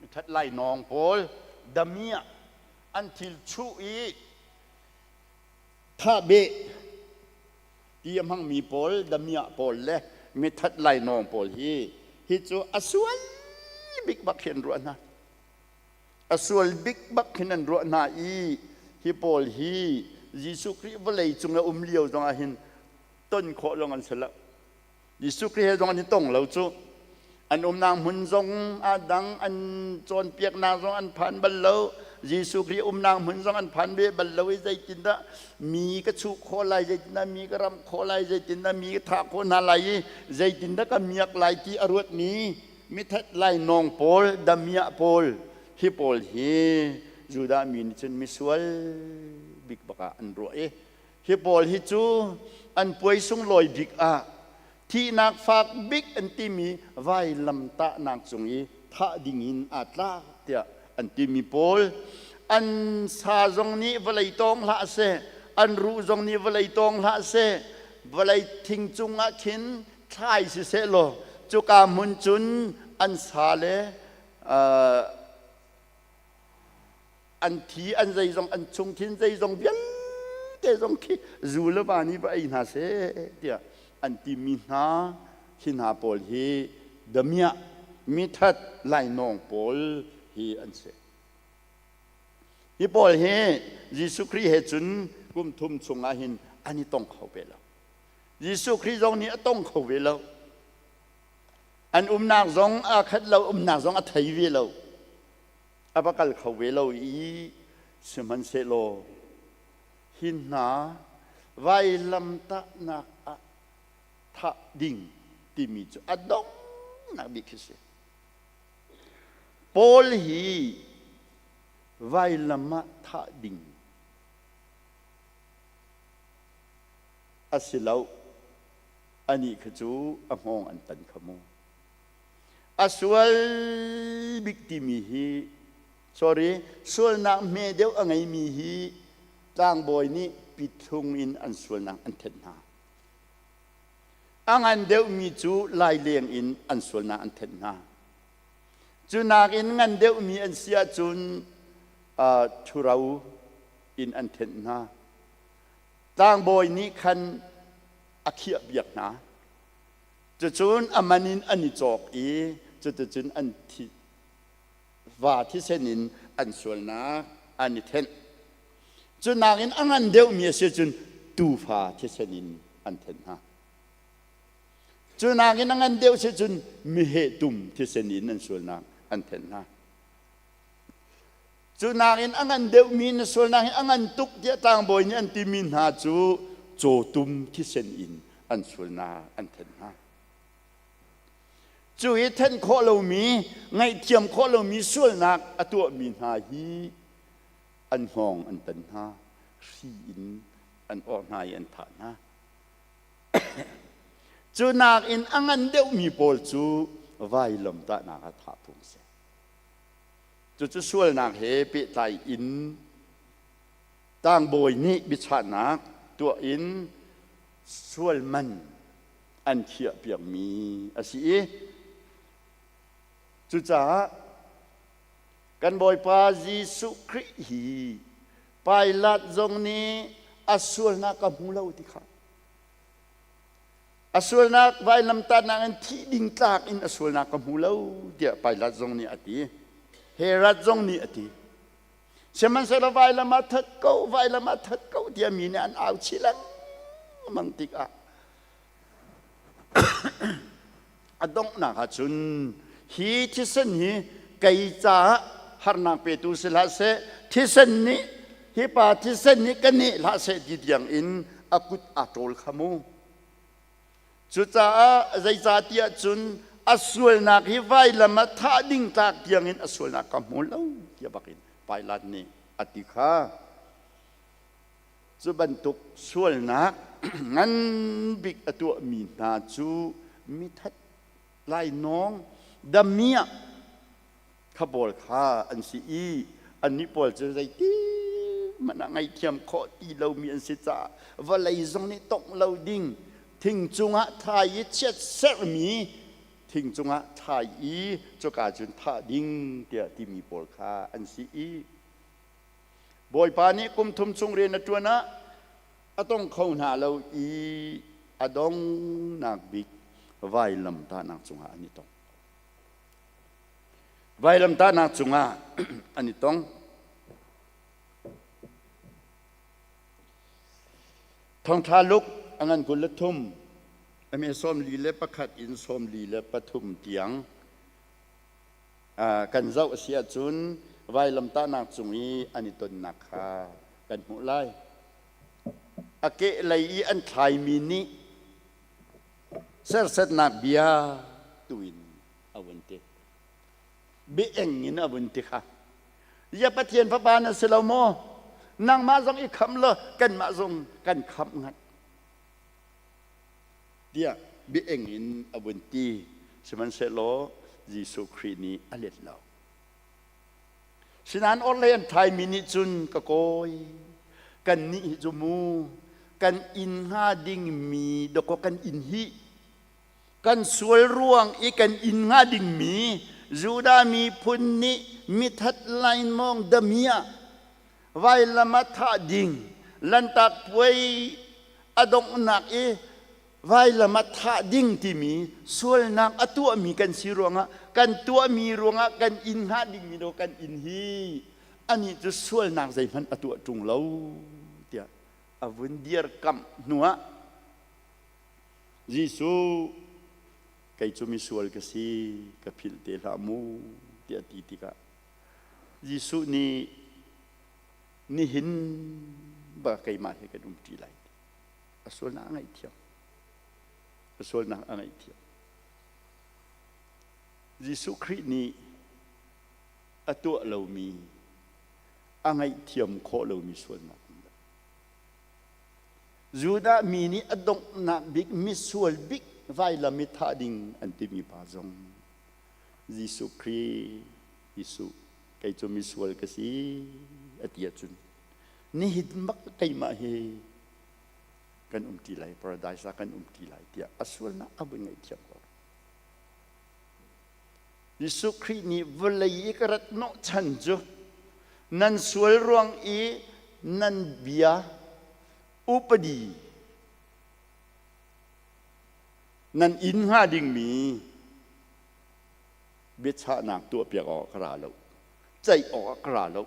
Mithat lainawng pawl damiah an thil chuh i thahbeh ti a hmangmi pawl damiah pawl le mithat lainawng pawl hi hi cu a sual bik bak khi an ruah hna a sual bik bak khin an ruah hna i hi pawl hi Jesuh Khrih vawlei cung a um lio zongah hin ton khawh lawng an si lo Jesuh Khrih he zong an i tong lo cu. An umnak hmun zong a dang, an cawnpiaknak zong an phan bal lo. Jesuh Khrih umnak hmun zong an phan ve bal lo i zeitindah mi ka chuh khawh lai, zeitindah mi ka ramh khawh lai, zeitindah mi ka thah khawh hna lai i zeitindah ka miak lai ti a ruatmi mithat lainawng pawl, damiah pawl, hi pawl hi Judah mi nih cun misual bik bak ah an ruah i Hi pawl hi cu an puai sunglawi bik ah thihnak fak bik an timi vailamtahnak cung i thah ding in aa tlak tiah an timi pawl an sa zong nih vawlei tawng hlah seh an ruh zong nih vawlei tawng hlah seh vawlei thing cungah khin thlai siseh law cuka hmun cun an sa le an thi an zeizong an chungthin zeizong vialte zong khi zu le va nih va ei hna seh tiah an timi hna hi hna pawl hi damiah mithat lainawng pawl hi an si hi pawl hi Jesuh Khrih he cun kum thum chungah hin an i tong kho ve lo Jesuh Khrih zong nih a tong kho ve lo an umnak zong aa khat lo umnak zong a thei ve lo a va kal kho ve lo i sihmanhsehlaw hi hna vailamtahnak ah thah ding timi cu a donghnak bik khi si. Paul hi vailam ah thah ding a si lo anih kha cu a hngawng an tan kha mu. A sual bik timi hi sorry sualnak hme deuh a ngeimi hi tlangbawi nih pithlung in an sualnak an thenh hna. A ngan deuhmi cu laileng in an sualnak an thenh hna. Cu nakin ngan deuhmi an si ahcun ṭhuro in an thenh hna. Tlangbawi nih khan a khiah piak hna. Cucun a man in an i cawk i cuticun an thi va thisen in an sualnak an i thenh. Cu nakin a ngan deuhmi a si cun tuufa thisen in an thenh hna. Cu nakin a ngan deuh si cun meheh tum thisen in an sualnak an thenh hna. Cu nakin a ngan deuhmi na sualnak hi a ngan tuk tiah tlangbawi nih an timi hna cu cawtum thisen in an sualnak an thenh hna. Cu hi thenh khawh lomi, ngaihthiam khawh lomi sualnak a tuahmi hna hi an hngawng an tan hna, hri in an orh hna i an thah hna. Cu nakin a ngan deuhmi pawl cu vailamtahnak ah thah phung a si. Cucu sualnak he pehtlai in tlangbawi nih biachahnak tuah in sual man an khiahpiakmi a si i cucaah kan Bawipa Jesuh Khrih hi Pilat zong nih a sualnak ka hmu lo ti kha a sualnak vailamtahnak in thih ding tlak in a sualnak ka hmu lo tiah Pilat zong nih a ti Herod zong nih a ti sihmanhsehlaw vailam ah that ko vailam ah that ko tiah mi nih an au chih lengmang tikah a donghnak ah cun hi thisen hi kei caah harnak petu si hlah seh thisen nih hi pa thisen nih ka neh hlah seh ti tiang in a kut aa ṭawl kha mu cucaah zeicahtiah cun a sualnak hi vailam ah thah ding tlak tiang in a sualnak ka hmu lo tiah bakin Pilat nih a ti kha Cu bantuk sualnak ngan bik a tuahmi hna cu mithat lainawng damiah kha pawl kha an si i annih pawl cu zeiti hmanh ah ngaihthiam khawh ti lomi an si caah vawlei zong nih tongh lo ding thing cungah thai i chiatserhmi thing cungah thai i cuka cun thah ding tiah timi pawl kha an si i Bawipa nih kum thum chung rian a ṭuan ah a tong kho hna lo i a donghnak bik vailamtahnak cungah an i tong. Vailamtahnak cungah an i tong. Thawngṭha Luke a ngan 23 a me 41 in 43 tiang kan zoh a si ahcun vailamtahnak cung i an i tonnak kha kan hmuh lai. A kehlei i an thlaimi nih sersetnak bia tu in a vun ti. Biaeng in a vun ti kha. Ya Pathian fapa na si lo maw? Nangmah zong i khamh law kanmah zong kan khamh ngat. Tiah biaeng in a vun ti. Sihmanhsehlaw Jesuh Khrih nih a let lo. Sinain orhlei an thaimi nih cun ka kawi, kannih hi cu mu kan inn hnga dingmi dawkaw kan inn hi kan sual ruang i kan inn hnga dingmi Judah miphun nih mithat lainmawng damiah vailam ah thah ding lantak puai a donghnak i vailam ah thah ding timi sualnak a tuahmi kan si ruangah kan tuahmi ruangah kan inn hnga dingmi do kan inn hi anih cu sualnak zeihmanh a tuah ṭung lo tiah a vun dirkamh hnuah Jesuh kei cu misual ka si ka philh te hlah mu tiah a ti tikah Jesuh nih nihin ba keimah he kan umṭi lai a sualnak a ngaihthiam a sualnak a ngaihthiam Jesuh Khrih nih a tuah lomi a ngaihthiam khawh lomi sualnak Judah mi nih a donghnak bik misual bik vailam i thah ding an timi pa zong Jesuh Khrih Jesuh kei cu misual ka si a ti ahcun nihin bak keimah hi kan um ti lai paradise ah kan um ti lai tiah a sualnak a vun ngaihthiam ko Jesuh Khrih nih vawlei i ka rat hnawhchan cu nan sual ruang i nan bia. Upadi nan inn hnga dingmi biachahnak tuahpiak awk ka ra lo ceih awk ka ra lo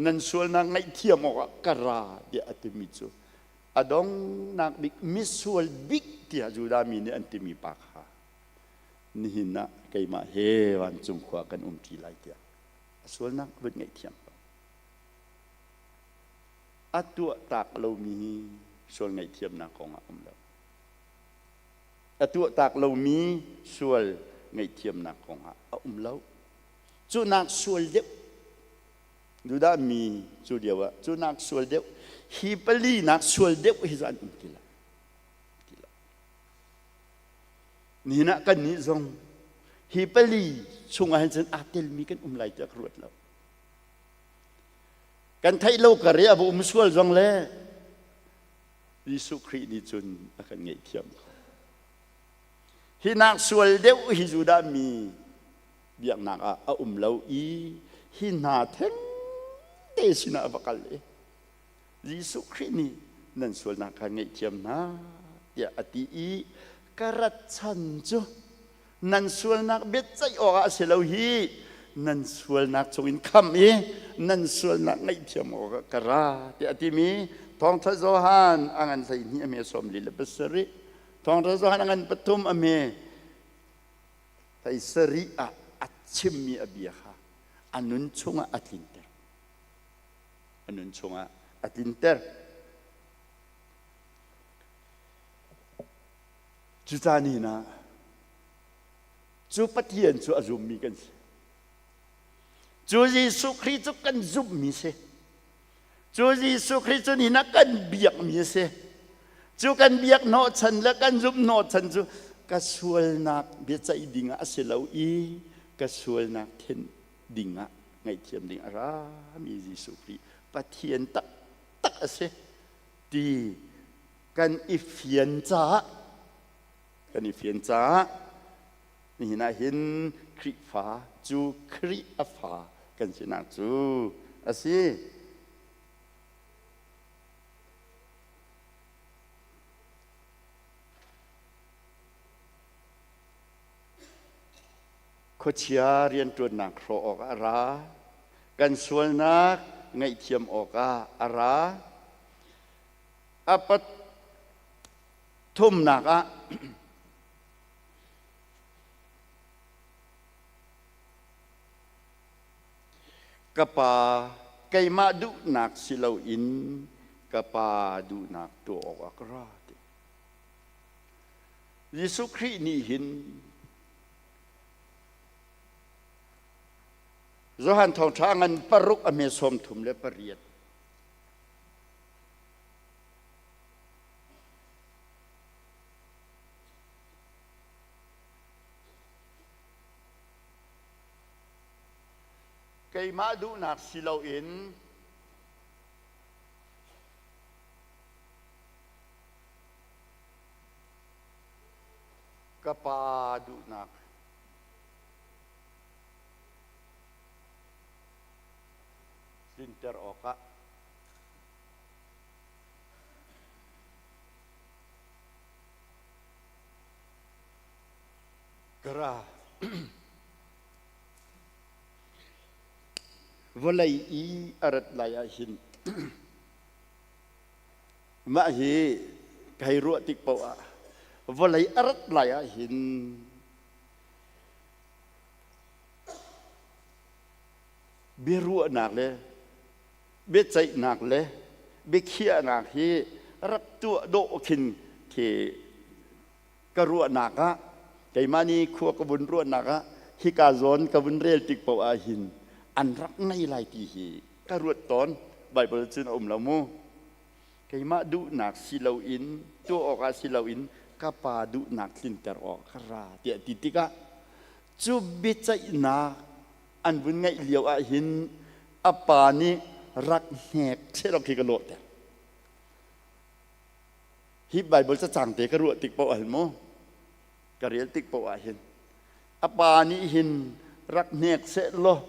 nan sualnak ngaihthiam awkah ka ra tiah a timi cu a donghnak bik misual bik tiah Judah mi nih an timi pa kha nihin ah keimah he vancung khua kan um ṭi lai tiah a sualnak vun ngaihthiam ko. A tuah tak lomi hi sual ngaihthiamnak kong ah um lo. A tuah tak lomi sual ngaihthiamnak kong ah a um lo. Cu nak sual deuh Judah mi cu lio ah cu nak sual deuh hi pali nak sual deuh hi cu an um ti lo. Ti lo. Nihin ah kannih zong hi pali chungah hin cun aa telmi kan um lai tiah ka ruat lo. Kan theih lo kar i a va um sual zong le Jesuh Khrih nih cun a kan ngaihthiam ko. Hi nak sual deuh hi Judah mi biaknak ah a um lo i hi hna theng te sinah a va kal i Jesuh Khrih nih nan sualnak kha ngaihthiam hna tiah a ti i ka rat chan cu nan sualnak biaceih awkah a si lo hi nan sualnak chungin kham i nan sualnak ngaihthiam awkah ka ra tiah a timi thawngṭha Johan a ngan 12 a me 47 thawngṭha Johan a ngan pathum a me hlei sarih ah a chimmi a bia kha a nun chungah a tlinter a nun chungah a tlinter Cucaah nihin ah cu Pathian cu a zummi kan si. Cu Jesuh Khrih cu kan zumhmi si. Cu Jesuh Khrih cu nihin ah kan biakmi a si. Cu kan biak hnawhchan le kan zumh hnawhchan cu ka sualnak biaceih ding ah a si lo i ka sualnak thenh ding ah ngaihthiam ding a rami Jesuh Khrih Pathian taktak a si ti kan i fian caah kan i fian caah nihin ah hin Khrihfa cu Khrih a fa kan sinak cu a si. Khuachia rianṭuannak hrawh awkah a ra. Kan sualnak ngaihthiam awkah a ra. A pathumnak ah ka pa keimah duhnak si loin ka pa duhnak tuah awkah ka ra ti. Jesuh Khrih nih hin Johan thawngṭha ngan paruk a hme 38. Keimah duhnak si loin ka pa duhnak tlinter awkah Ka ra. Vawlei i a rat lai ah hin mah hi ka hei ruah tik paoh ah vawlei a rat lai ah hin biaruahnak le biaceihnak le biakhiahnak hi rak tuah dawh khin khi ka ruahnak ah keimah nih khua ka vun ruahnak ah hika zawn ka vun rel tik paoh ah hin an rak ngei lai ti hi ka ruat tawn. Bible cun a um lo mu. Keimah duhnak si loin tuah awkah si loin ka pa duhnak tlinter awk ka ra tiah ti tikah cu biaceihnak an vun ngeih lio ah hin a pa nih rak hnek seh khi ka lawhter. Hi Bible cacang te ka ruah tik paoh ah hin mu ka rel tik paoh ah hin a pa nih hin rak hnek seh law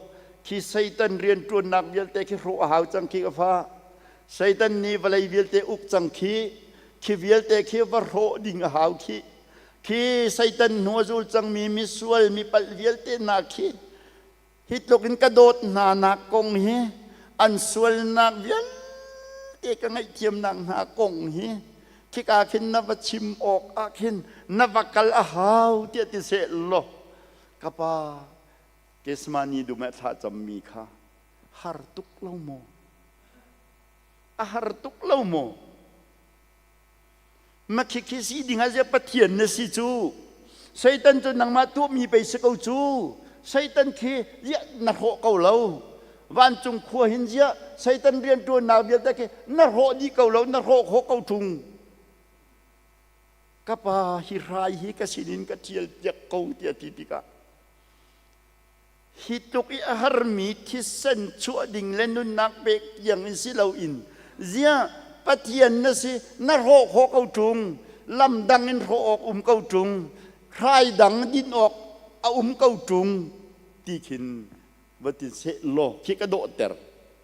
khi Satan rianṭuannak vialte khi hrawh a hau cang khi ka fa. Satan nih vawlei vialte uk cang khi, khi vialte khi va hrawh ding a hau khi. Khi Satan hnu a zul cangmi misual mi palh vialte hna khi hi tluk in ka dawt hna nak kong hi an sualnak vialte ka ngaihthiamnak hna kong hi khika khin na va chim awk ah khin na va kal a hau tiah ti seh law ka pa Kesmani dum ah thla cammi kha har tuk lo maw? A har tuk lo maw? Ma khikhi si ding ah ziah Pathian na si cu? Satan cu nangmah tuahmi pei si ko cu. Satan khi ziah na hrawh ko lo. Vancung khua hin ziah Satan rianṭuannak vialte khi na hrawh dih ko lo, na hrawh khawh ko ṭung. Ka pa hi hrai hi ka sinin ka ṭial piak ko tiah ti tikah Hi tluk i a harmi thisen chuah ding le nunnak pek tiang in si loin ziah Pathian na si na hrawh khawh ko ṭung lam dang in hrawh awk um ko ṭung hrai dang din awk a um ko ṭung ti khin va ti seh law khi ka dawhter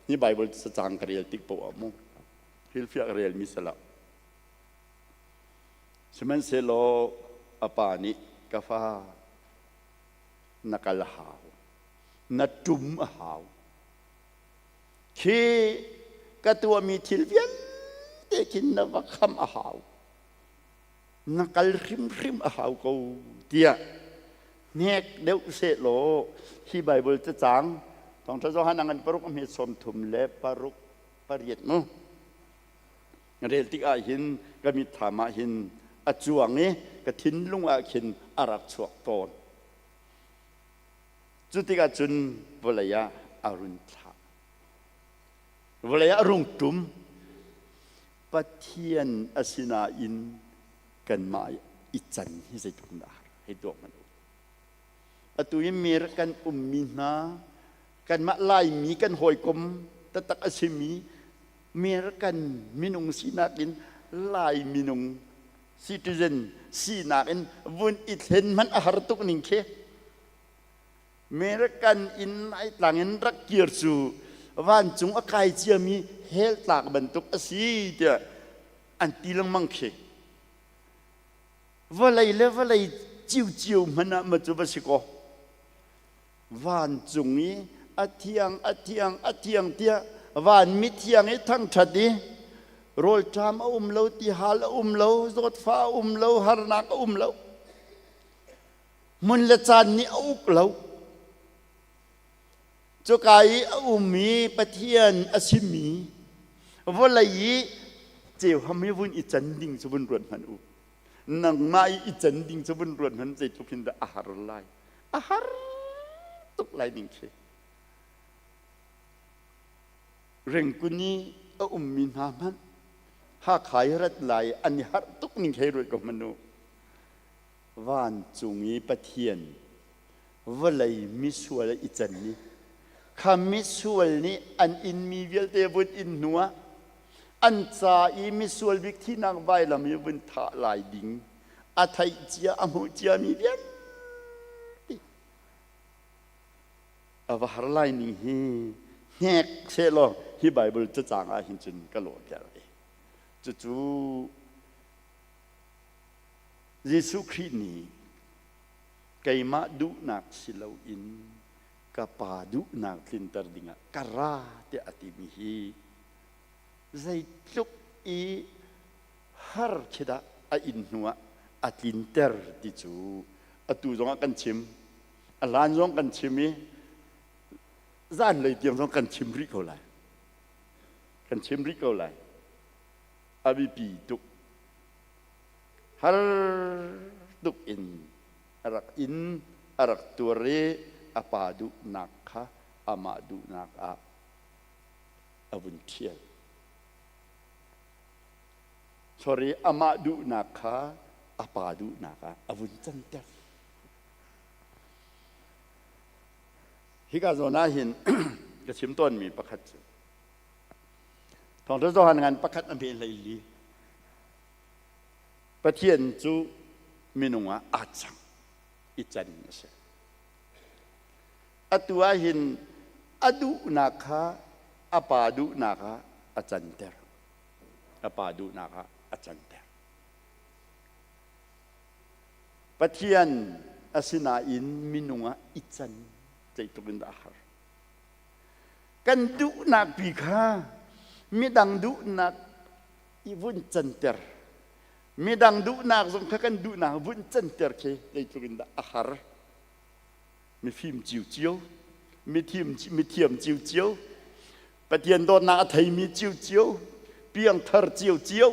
hi Bible cacang ka rel tik poah mu hrilhfiah ka relmi salah sihmanhsehlaw a pa nih ka fa na kal a hau na ṭum a hau khi ka tuahmi thil vialte khin na va kham a hau na kal hrimhrim a hau ko tiah hnek deuh sehlaw hi Bible cacang thawngṭha Johan a ngan paruk a hme sawm thum le paruk pariat mu rel tik ah hin ka mitthlam ah hin a cuang i ka thinlung ah khin a rak chuak tawn. Cu tikah cun vawlei ah a run thlah. Vawlei ah a rung ṭum. Pathian a sinain kanmah i can hi zeitluk in dah a har hei tuak hmanh u. Atu i mir kan ummi hna, kanmah Laimi kan hawikom taktak a simi American minung sinak in Lai minung citizen sinak in vun i thlen hmanh a har tuk ning khi. American in Laitlang in rak kir cu vancung a kai ciami hell tlak bantuk a si tiah an ti lengmang khi. Vawlei le vawlei ciuciu hmanh ah ma cu va si kaw. Vancung i a thiang a thiang a thiang tiah van mithiang i thangṭhat i rawlṭam a um lo tihal a um lo zawtfah a um lo harnak a um lo hmun le caan nih a uk lo cuka i a um i Pathian a simi vawlei i ceuham hi vun i can ding cu vun ruat hmanh u nangmah i i can ding cu vun ruat hmanh zeitluk hin dah a har lai a har tuk lai ning khi Rengkun i a ummi hna hmanh Hakha i rat lai an i harh tuk ning hei ruat ko hmanh u vancung i Pathian vawlei misual i can ni kha misual nih an inmi vialte vun in hnuah an ca i misual bik thihnak vailam i vun thah lai ding a theih cia a hmuh ciami vialte a va har lai ning hi hnek sehlaw hi Bible cacang ah hin cun ka lawhter i cucu Jesuh Khrih nih keimah duhnak si loin ka pa duhnak tlinter dingah ka ra tiah a timi hi zeitluk i har khi dah a inn hnuah a tlinter ti cu atu zongah kan chim a hlan zong kan chim i zanlei tiang zong kan chim rih ko lai kan chim rih ko lai a biapi tuk har tuk in a rak in a rak tuar i a pa duhnak kha amah duhnak ah a vun ṭhial Sorry, amah duhnak kha a pa duhnak ah a vun canter. Hika zawn ah hin ka chim tawnmi pakhat cu Thawngṭha Johan ngan pakhat a hme hlei li. Pathian cu minung ah aa cang i can a si. Atu ah hin a duhnak kha a pa duhnak ah a canter. A Pa duhnak ah a canter. Pathian asinain minung ah i can zeitluk in dah a har. Kan duhnak pi kha midang duhnak i vun canter. Midang duhnak zong kha kan duhnak vun canter khi zeitluk in dah a har. Mifim cio cio, mithiam cio cio, Pathian dawtnak a theimi cio cio, piangthar cio cio,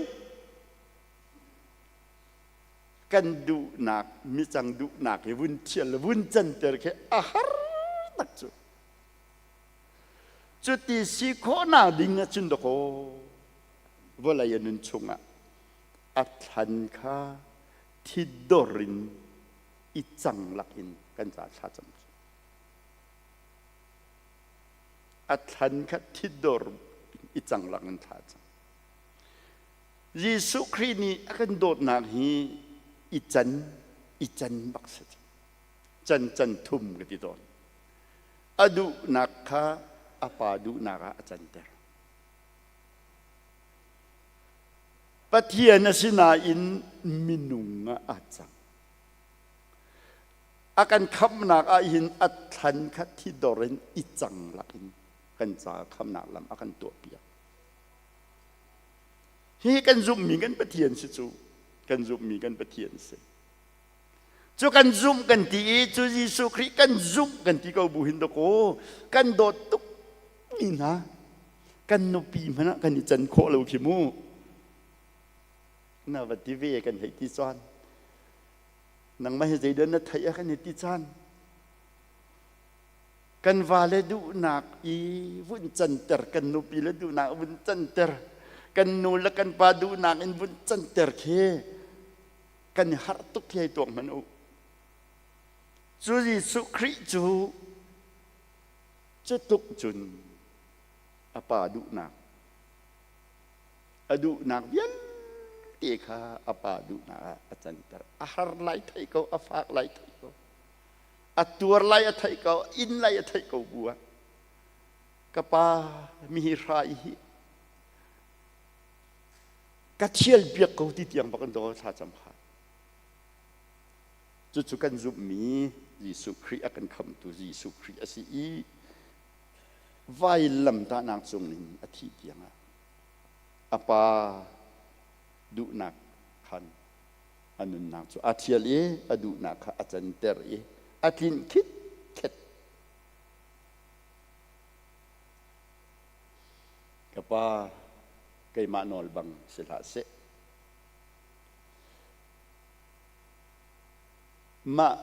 kan duhnak micang duhnak hi vun thial le vun canter khi a har tak cu. Cuti si khawhnak ding ahcun dakaw vawlei a nun chungah a thlan kha thidor in i cang lakin kan ca thlacam cu. A thlan kha thidor i cang lakin thlacam. Jesuh Khrih nih a kan dawtnak hi i can i can bak si can can thum ka ti tawn. A duhnak kha a pa duhnak ah a canter. Pathian a si nain minung ah aa cang. A kan khamhnak ah hin a thlan kha thidor in i cang lakin kan caah khamhnak lam a kan tuahpiak. Hi kan zumhmi kan Pathian si cu kan zumhmi kan Pathian si. Cu kan zumh kan ti i cu Jesuh Khrih kan zumh kan ti ko bu hin dakaw kan dawt tuk mi hna kan nupi hmanh ah kan i can khawh lo khi mu. Na va ti ve kan hei ti caan. Nangmah hi zeidah na theih a kan i ti caan. Kan vale duhnak i vun canter, kan nupi le duhnak vun canter, kan nu le kan pa duhnak in vun canter khi kan i harh tuk khi hei tuak hmanh u. Cu Jesuh Khrih cu cu tluk cun a pa duhnak a duhnak vialte kha a pa duhnak ah a canter. A har lai thei ko, a fak lai thei ko. A tuar lai a theih ko, inn lai a theih ko bu ah ka pa mi hi hrai hi ka thial piak ko ti tiang bak in daw thla cam kha. Cucu kan zumhmi Jesuh Khrih a kan khamtu Jesuh Khrih a si i vailamtahnak cung in a thih tiangah a pa duhnak khan a nunnak cu a thial i a duhnak kha a canter i a tlinh khitkhet. Ka pa, keimah nawl bang si hlah seh. Mah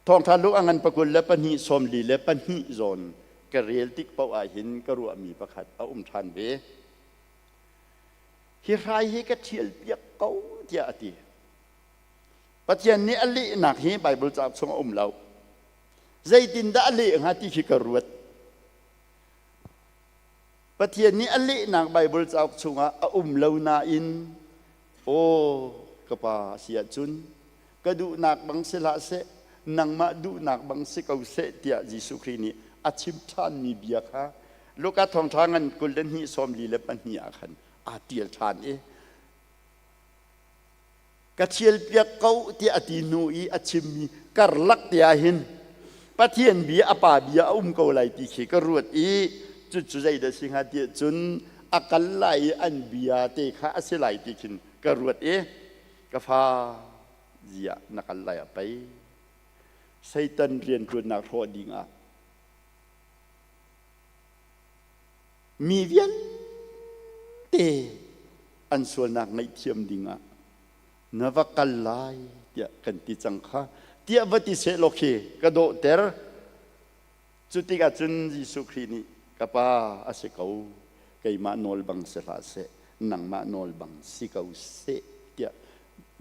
thawngṭha lu a ngan pakul le pahnih sawmli le pahnih zawn ka rel tik paoh ah hin ka ruahmi pakhat a um ṭhan ve. Hi hrai hi ka ṭhialpiak ko tiah a ti. Pathian nih a lehnak hi Baibal cauk chung a um lo. Zeitindah a leh hnga ti khi ka ruat. Pathian nih a lehnak Baibal cauk chungah a um lo nain aw ka pa a si ahcun ka duhnak bang si hlah seh nangmah duhnak bang si ko seh tiah Jesuh Khrih nih a chim ṭhanmi bia kha Luka thawngṭha ngan 22 44 ah khan aa ṭial ṭhan i ka thialpiak ko tiah a ti hnu i a chimmi karlak te ah hin Pathian bia a pa bia a um ko lai ti khi ka ruat i cucu zeidah si hnga tiah cun a kal lai i an bia te kha a si lai ti khin ka ruat i ka fa ziah na kal lai ah pei Satan rianṭuannak hrawh ding ah Mi vialte an sualnak ngaihthiam dingah na va kal lai tiah kan ti cang kha tiah va ti seh law khi ka dawhter. Cu tikah cun Jesuh Khrih nih ka pa a si ko keimah nawl bang si hlah seh nangmah nawl bang si ko seh tiah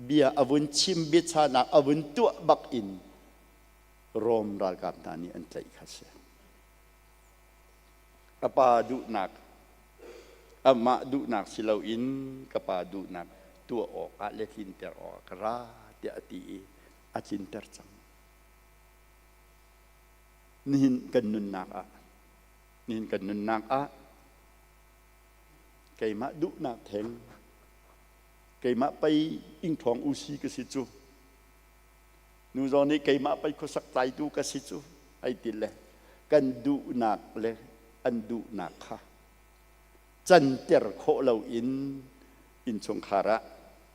bia a vun chim biachanak a vun tuah bak in Rom ralkap hna nih an tlaih kha si. Ka pa duhnak amah duhnak si loin ka pa duhnak tuah awkah le tlinter awkah ka ra tiah a ti i a tlinter cang. Nihin kan nunnak ah nihin kan nunnak ah Keimah duhnak theng, keimah pei ingṭhawng usi ka si cu. Nu zong nih keimah pei khuasak tlaitu ka si cu ai ti le kan duhnak le an duhnak kha canter khawh loin innchungkhar ah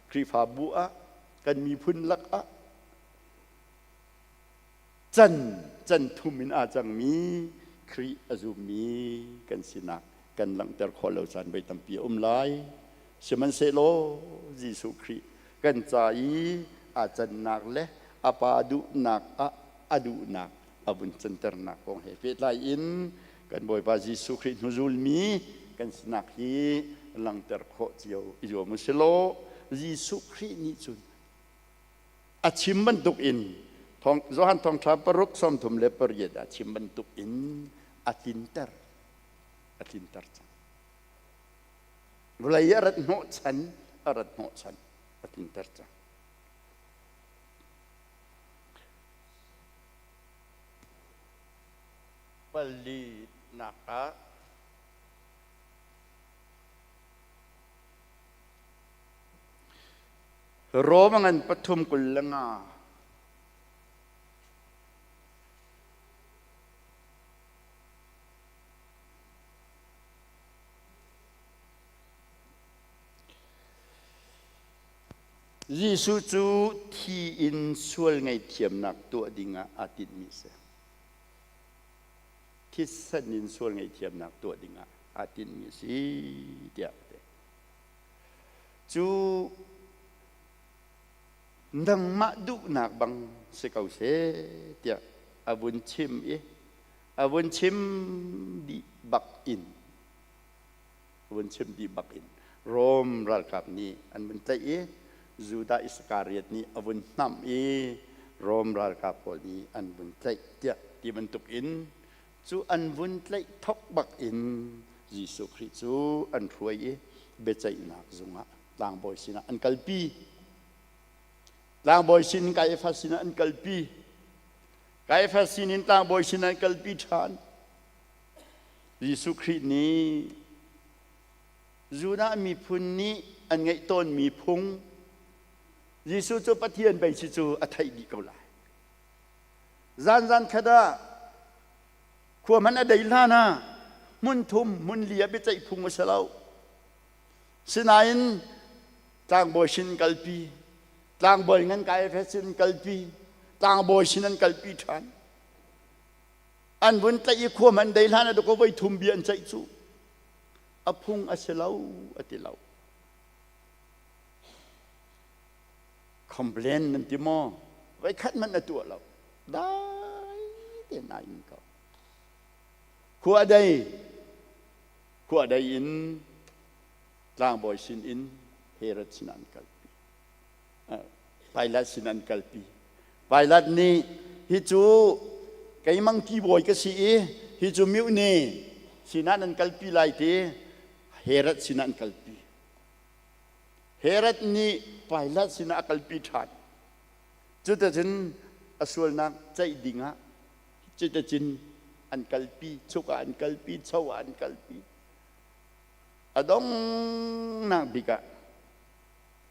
Khrihfabu ah kan miphun lak ah can can thum in aa cangmi Khrih a zummi kan sinak kan langhter khawh lo caan voi tampi a um lai. Sihmanhsehlaw Jesuh Khrih kan ca i aa cannak le a Pa duhnak ah a duhnak a vun canternak kong he pehtlai in kan Bawipa Jesuh Khrih hnuzulmi kan sinak hi langhter khawh cio i zuam u silaw Jesuh Khrih nih cun a chim bantuk in Johan thawngṭha paruk 38 ah chim bantuk in a tlinter a tlinter cang. Vawlei a rat hnawhchan a rat hnawhchan a tlinter cang. Palinak ah Rom a ngan pathum 25. Jesuh cu thi in sual ngaihthiamnak tuah dingah aa tinhmi a si. Thisen in sual ngaihthiamnak tuah dingah aa tinhmi a si tiah a ti. Cu nangmah duhnak bang si ko seh tiah a vun chim i a vun chim dih bak in a vun chim dih bak in Rom ralkap nih an vun tlaih i Judah Iskariot nih a vun hnamh i Rom ralkap pawl nih an vun tlaih tiah ti bantuk in cu an vun tlaih thok bak in Jesuh Khrih cu an hruai i biaceihnak zung ah tlangbawi sinah an kalpi. Tlangbawi sin Kaiafas sinah an kalpi. Kaiafas sinin tlangbawi sinah an kalpi ṭhan. Jesuh Khrih nih Judah miphun nih an ngeih tawnmi phung Jesuh cu Pathian pei si cu a theih dih ko lai. Zan zan khat ah khua hmanh a dei hlan ah hmun thum hmun li ah biaceih phung a si lo. Sinain tlangbawi sin kalpi, tlangbawi ngan Kaiafas sin kalpi, tlangbawi sin an kalpi ṭhan. An vun tlaih i khua hmanh dei hlan ah dawkaw voi thum bia an ceih cu. A phung a si lo a ti lo. Complain nan ti maw? Voi khat hmanh a tuah lo. Dai tein aa in ko. Khua dei, khua dei in tlangbawi sin in Herod sin an kalpi. Pilat sin an kalpi. Pilat nih hi cu keimang ti bawi ka si i hi cu mihne sinah nan kalpi lai ti Herod sinah an kalpi. Herod nih Pilat sinah a kalpi ṭhan. Cuticun a sualnak ceih dingah cuticun an kalpi, chuk ah an kalpi, cho ah an kalpi. A donghnak bik ah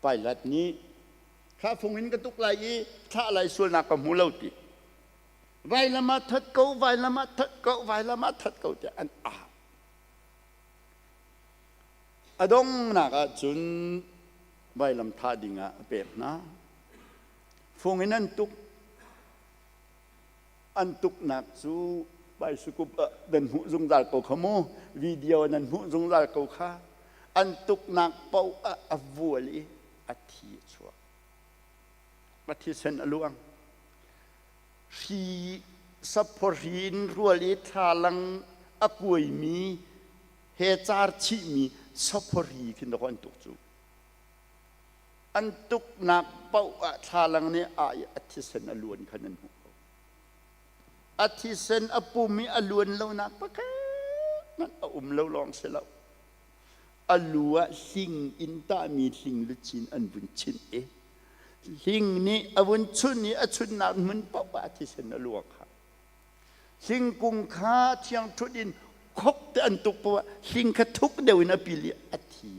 Pilat nih kha fung in ka tuk lai i thlah lai sualnak ka hmu lo ti. Vailam ah that ko, vailam ah that ko, vailam ah that ko tiah an au. A donghnak ah cun vailam thah dingah a pek hna. Fung in an tuk. An tuknak cu baisikup ah nan hmuh zungzal ko kha mu. Video nan hmuh zungzal ko kha. An tuknak paoh ah a vual i a thi a chuak. A thisen a luang. Hri saphaw in rual i thlalang a kuaimi he car chihmi saphaw hri khin dawk an tuk cu. An tuknak paoh ah thlalang nih a i a thisen a luan kha nan hmuh ko. A thisen a pum i a luan lonak pakhat hmanh a um lo lawng si lo. A lu ah hling in tahmi hling luchin an vun chinh i hling nih a vun chun i a chunnak hmun paoh ah thisen a luang kha. Thingkung kha thiangṭhunh in Khok te an tuk poah hling kha thuk deuh in a pil i a thi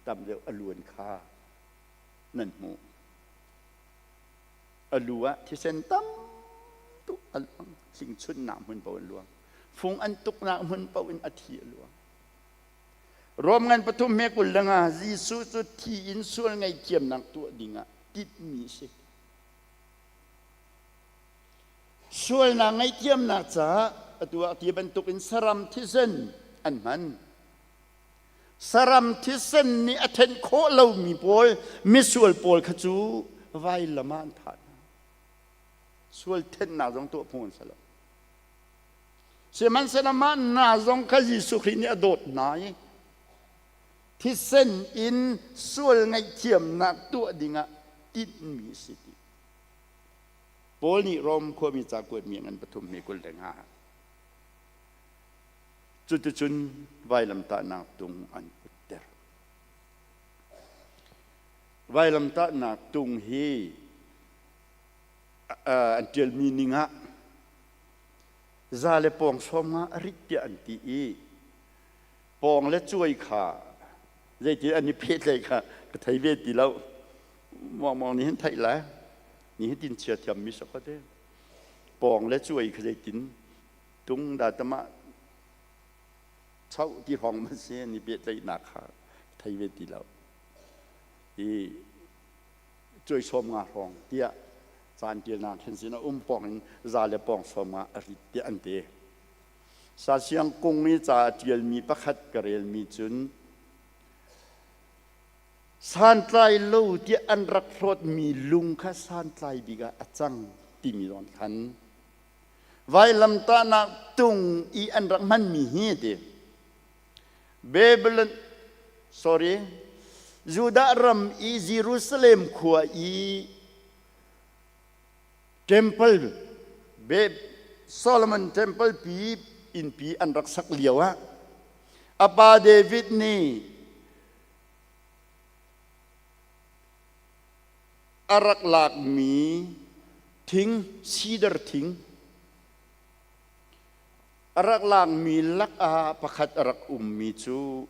tam deuh a luan kha nan hmuh. A lu ah thisen tam tuk a luang. Hling chunhnak hmun paoh in luang. Fung an tuknak hmun paoh in a thi a luang. Rom ngan pathum he 25 Jesuh cu thi in sual ngaihthiamnak tuah dingah tinhmi a si. Sualnak ngaihthiamnak caah atu ah ti bantukin saram thisen an hman. Saram thisen nih a thenh khawh lomi pawl misual pawl kha cu vailam ah an thah hna. Sual thenhnak zong tuah phung an si lo. Sihmanhsehlaw mah hna zong kha Jesuh Khrih nih a dawt hna i thisen in sual ngaihthiamnak tuah dingah tinhmi a si ti. Paul nih Rom khuami ca kuatmi ngan pathum mi 25. Cuticun vailamtahnak tung an putter. Vailamtahnak tung hi an ṭialmi ning ah za le pawng sawm nga a rit tiah an ti i pawng le cuai kha zeitin an i pehtlai kha ka thei ve ti lo. Muangmuang nih hin theih lai. Ni hi tin chia thiam mi sok te. Pawng le cuai kha zeitin tung da tama chau ti hong ma si ni pehtlaihnak kha thei ve ti lo. I cuai sawm nga hrawng tiah caan tialnak khin sin a um pawng in za le pawng sawm nga a rit tiah an ti. Sasiang kung i ca a ṭialmi pakhat ka relmi cun santlai lo tiah an rak hlawtmi lung kha santlai bik ah a cang timi zawn khan vailamtahnak tung i an rak hmanmi hi ti Babylon sorry Judah ram i Jerusalem khua i temple Solomon temple pi innpi an rak sak lio ah a pa David nih A rak lakmi thing, cedar thing, a rak lakmi lak ah pakhat a rak ummi cu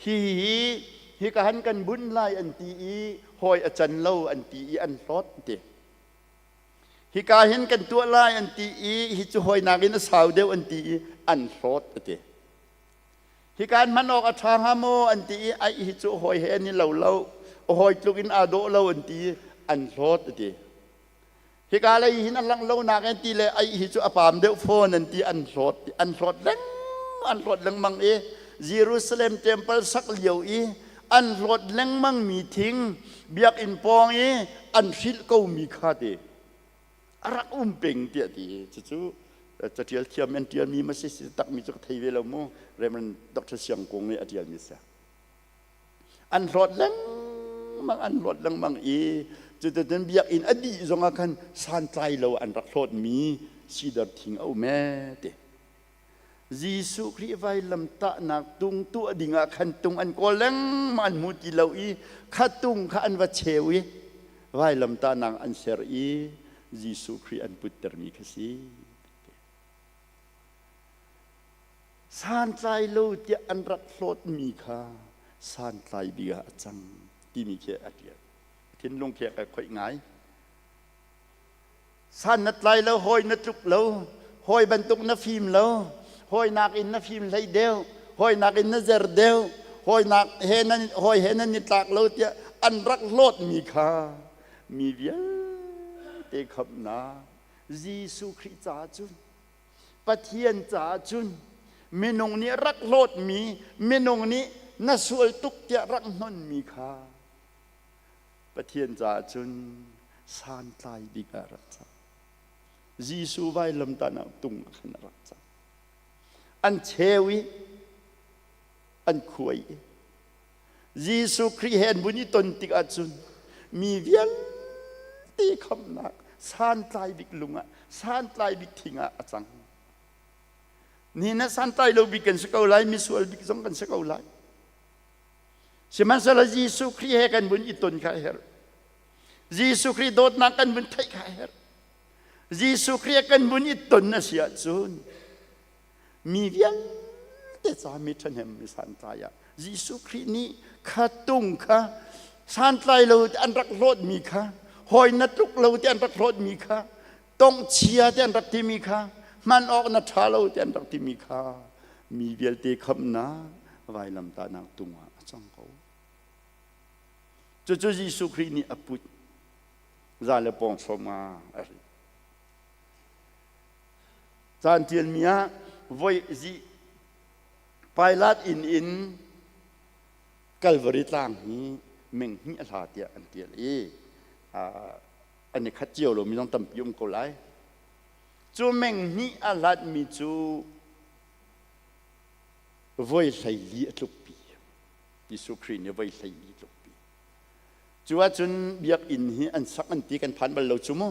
hihi hika han kan bunh lai an ti i hawi a can lo an ti i an hlawt ti. Hika hin kan tuah lai an ti i hi cu hawi nakin a sau deuh an ti i an hlawt a ti. Hika in hman awk a ṭha hnga maw an ti i ai hi cu hawi he an i lo lo, hawi tluk in aa dawh lo an ti i an hlawt a ti. Hika lei hin a langh lonak an ti le ai hi cu a paam deuh fawn an ti an hlawt an hlawt leng an hlawt lengmang i Jerusalem temple sak lio i an hlawt lengmang mi thing biakinn pawng i an hrilh ko mi kha ti a rak um peng tiah ti cucu catial thiam an tialmi ma si si takmi cu ka thei ve lo mu Reverend Dr. Siang Kung nih a tialmi si an hlawt lengmang an hlawt lengmang i cuticun biakinn a dih zongah khan santlai lo an rak hlawtmi sidar thing a um ee ti Jesuh Khrih vailam tahnak tung tuah dingah khan tung an kawl lengmang an hmu ti lo i kha tung kha an va cheu i vailam tahnak an ser i Jesuh Khrih an puttermi kha si. Santlai lo tiah an rak hlawtmi kha santlai bik ah a cang timi khi a ṭial. Thinlung khi a ka khoih ngai. San na tlai lo, hawi na tluk lo, hawi bantuk na fim lo, hawi nakin na fim hlei deuh, hawi nakin na zer deuh, hawi nak he nan hawi he nan i tlak lo tiah an rak hlawtmi kha mi vialte khamhnak Jesuh Khrih caah cun Pathian caah cun minung nih rak hlawtmi minung nih na sual tuk tiah rak hnonmi kha Pathian caah cun santlai bik ah rak cang. Jesuh vailamtahnak tung ah khan a rak cang. An cheu i an khuai i Jesuh Khrih he an vun i ton tik ahcun mi vialte khamhnak santlai bik lung ah santlai bik thing ah a cang. Nihin ah santlai lo bik kan si ko lai, misual bik zong kan si ko lai. Sihmanhsehlaw Jesuh Khrih he kan vun i ton kha a herh. Jesuh Khrih dawtnak kan vun theih kha a herh. Jesuh Khrih he kan vun i ton a si ahcun mi vialte ca mi ṭhahnem mi santlai ah Jesuh Khrih nih kha tung kha santlai lo an rak hlawtmi kha hawi na tluk lo ti an rak hlawtmi kha tongchia ti an rak timi kha hman awk na ṭha lo ti an rak timi kha mi vialte khamhnak vailamtahnak tung ah a cang ko. Cucu Jesuh Khrih nih a put za le pawng sawm nga a ri. Caan ṭialmi ah voi zi Pilate inn in Calvary tlang hi meng hnih a hla tiah an ṭial i an i khat cio lomi zong tampi um ko lai. Cu meng hnih a hlatmi cu voi 14 a tlukpi. Jesuh Khrih nih voi 14 tlukpi. Cu ahcun biakinn hi an sak an ti kan phan bal lo cu mu.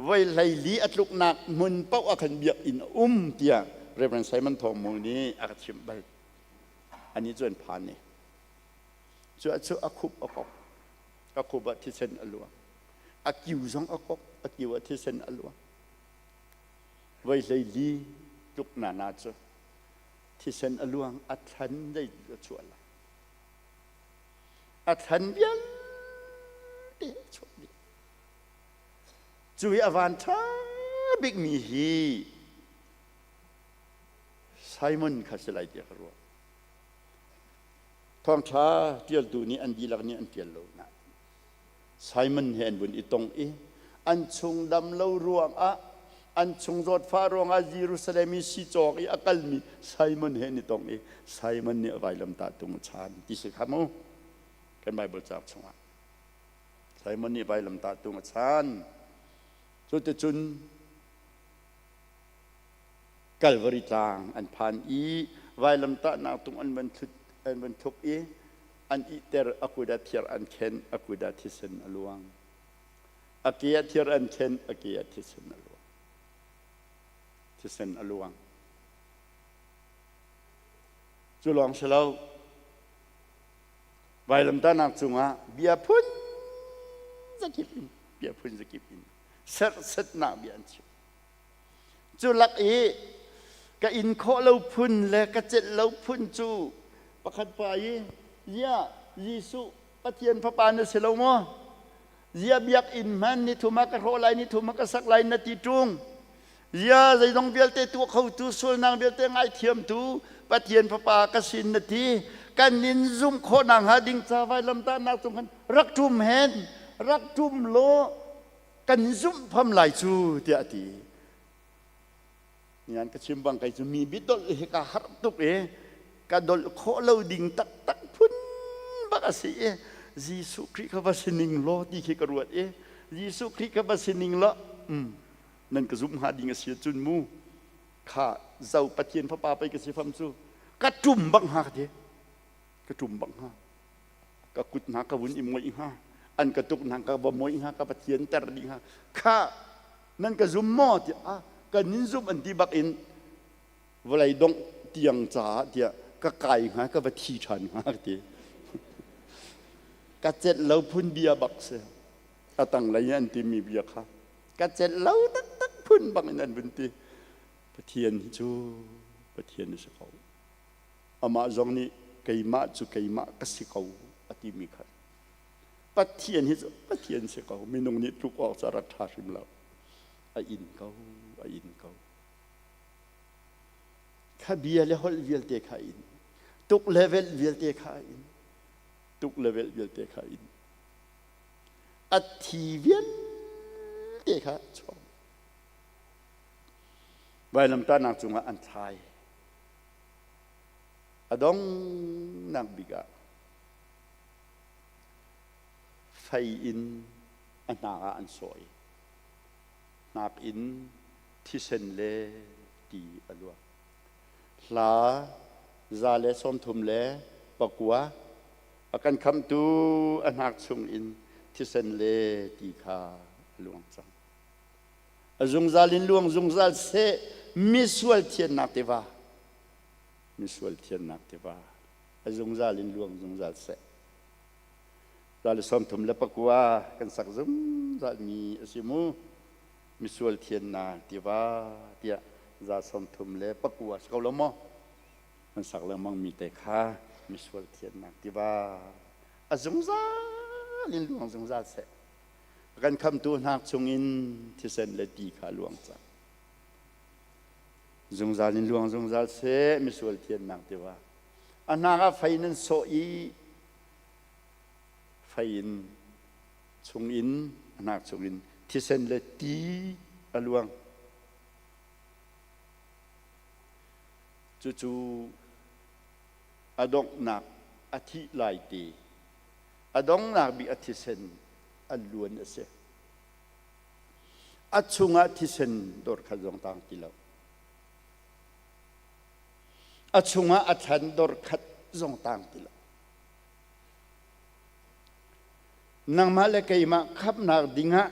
Voi 14 a tluknak hmun paoh ah khan biakinn a um tiah Reverend Simon Thawng Mung nih a ka chimh bal. Anih cu an phan i. Cu ah cu a khup a kok. A khup ah thisen a luang. A kiu zong a kok. A kiu ah thisen a luang. Voi 14 tluk nana cu thisen a luang a thlan zei a chuah lai. A thlan vialte a chuah dih. Cu hi a van ṭha bikmi hi Simon kha si lai tiah ka ruah. Thawngṭha ṭialtu nih an dihlak nih an ṭial lo nain Simon he an vun i tong i an chung dam lo ruangah an chung zawtfah ruangah Jerusalem i si cawk i a kalmi Simon he an i tong i Simon nih a vailamtah tung a chan ti si kha mu kan Bible cauk chungah Simon nih vailamtah tung a chan. Cuticun Calvary tlang an phan i vailamtahnak tung an van thut an van thuk i an ihter a kut ah thir an khenh a kut ah thisen a luang a ke ah thir an khenh a ke ah thisen a luang thisen a luang cu lawng si lo Vailamtahnak cungah bia phun zakip in bia phun zakip in serhsatnak bia an chim. Cu lak i ka in khawh lo phun le ka celh lo phun cu pakhat pa i ziah Jesuh Pathian fapa na si lo maw? Zia biakinn hman ni thum ah ka hrawh lai ni thum ah ka sak lai na ti ṭung. Zia zeizong vialte tuah khotu sualnak vialte ngaithiamtu Pathian Fapa ka sin na ti. Kan nin zumh khawhnak hnga ding ca vailamtahnak cung khan rak ṭum hen rak ṭum law kan zumh pham lai cu tiah a ti. Nian ka chim bang kei cu mi bidolh hi ka harh tuk i ka dolh khawh lo ding taktak phun bak a si i Jesuh Khrih kha va si ning law ti khi ka ruat i Jesuh Khrih kha va si ning law nan ka zumh hnga ding a si cun mu kha zo Pathian fapa pei ka si fam cu ka ṭum bak hnga ka ti ka ṭum bak hnga ka kut hna ka vun i muih hnga an ka tuk hna ka va muih hnga ka va thianter dih hnga kha nan ka zum maw tiah ah kan in zum an ti bak in vawlei dongh tiang caah tiah ka kai hnga ka va thi ṭhan hnga ka ti ka celh lo phun bia bak si a tanglei an timi bia kha ka celh lo taktak phun bang in an vun ti Pathian hi cu Pathian a si ko amah zong nih keimah cu keimah ka si ko a timi kha Pathian hi cu Pathian si ko minung nih tluk awk cu a rak ṭha hrim lo a in ko a in ko kha bia le holh vialte kha in tuk le velh vialte kha in tuk le velh vialte kha in a thi vialte kha chuak vailamtahnak cungah an thlai a donghnak bik ah fei in a hnak ah an sawi hnak in thisen le ti a luang hla 139 a kan khamhtu a hnak chung in thisen le ti kha a luang cang a zungzal in luang zungzal seh misual thiannak tiva misual thiannak tiva a zungzal in luang zungzal seh 139 kan sak zungzal mi a si mu misual thiannak tiva tiah 139 si ko lo maw? Kan sak lengmangmi te kha misual thiannak tiva a zungzal in luang zungzal seh. Kan khamtu hnak chungin thisen le ti kha luang cang. Zungzal in luang zungzal seh misual thiannak tiva. A hnak ah fei nan sawh i fei in chungin a hnak chungin thisen le ti a luang. Cucu a donghnak a thih lai te, a donghnak bik a thisen an luan a si. A chungah thisen dor khat zong tang ti lo. A chungah a thlan dor khat zong tang ti lo. Nangmah le keimah khamhnak dingah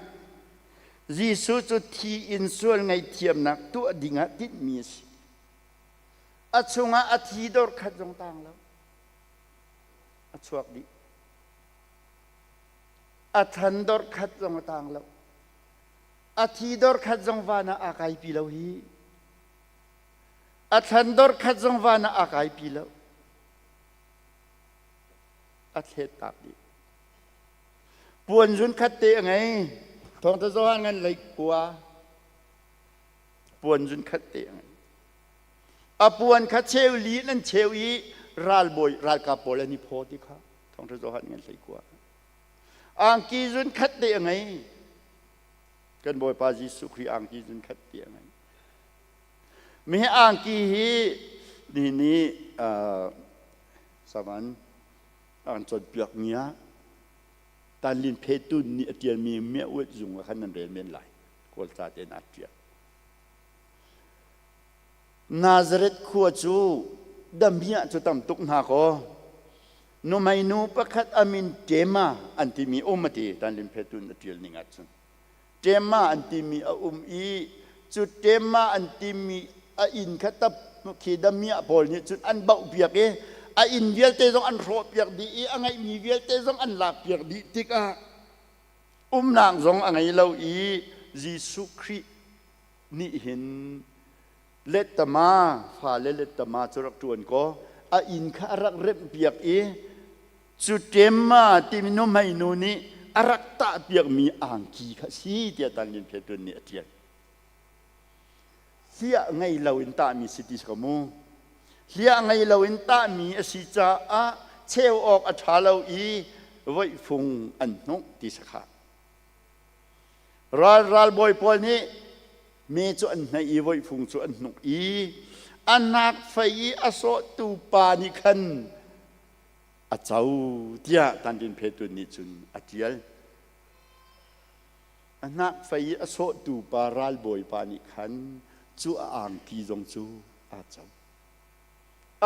Jesuh cu thi in sual ngaihthiamnak tuah dingah tinhmi a si. A chungah a thi dor khat zong tang lo. A chuak dih. A than dor khat zong a tang lo. A thi dor khat zong van ah aa kaipi lo hi. A thlan dor khat zong van ah aa kaipi lo. A thlet tak dih. Puan zun khat te a ngei. Thawngtha Johan ngan lei kua. Puan zun khat te a ngei. A puan kha cheu li in an cheu i ralbawi ralkap pawl an i phaw ti kha Thawngtha Johan ngan hlei kua. Angki zun khat te a ngei. Kan Bawipa Jesuh Khrih angki zun khat te a ngei. Mi angki hi ni ni savan an cawnpiakmi ah Tanlin Phetun nih a ṭialmi Miauat zung ah khan nan rel men lai. Kawlca tein aa ṭial. Nazareth khua cu damiah cu tam tuk hna kaw nuhmeinu pakhat a min Tema an timi um a ti Tanlin Phetun a ṭial ning ahcun. Tema an timi a um i cu Tema an timi a inn kha tap khi damiah pawl nih cun an bauh piak i a inn vialte zong an hrawh piak dih i a ngeihmi vialte zong an lak piak dih tikah umnak zong a ngei lo i Jesuh Khrih nih hin lettama fale lettama cu rak ṭuan kaw a inn kha a rak remh piak i Cu ṭemma timi nuhmeinu nih a rak tahpiakmi angki kha si tiah Tanglin Phetun nih a ṭial. Hliah ngei loin tahmi si ti si ko mu. Hliah ngei loin tahmi a si caah cheu awk a ṭha lo i voihfung an hnuk ti si kha. Ral ralbawi pawl nih me cu an hnaih i voihfung cu an hnuk i a nak fei i a sawhtu pa nih khan a co tiah Tantin Phetun nih cun a ṭial. A hnak fei i a sawhtu pa ralbawi pa nih khan cu a angki zong cu aa co.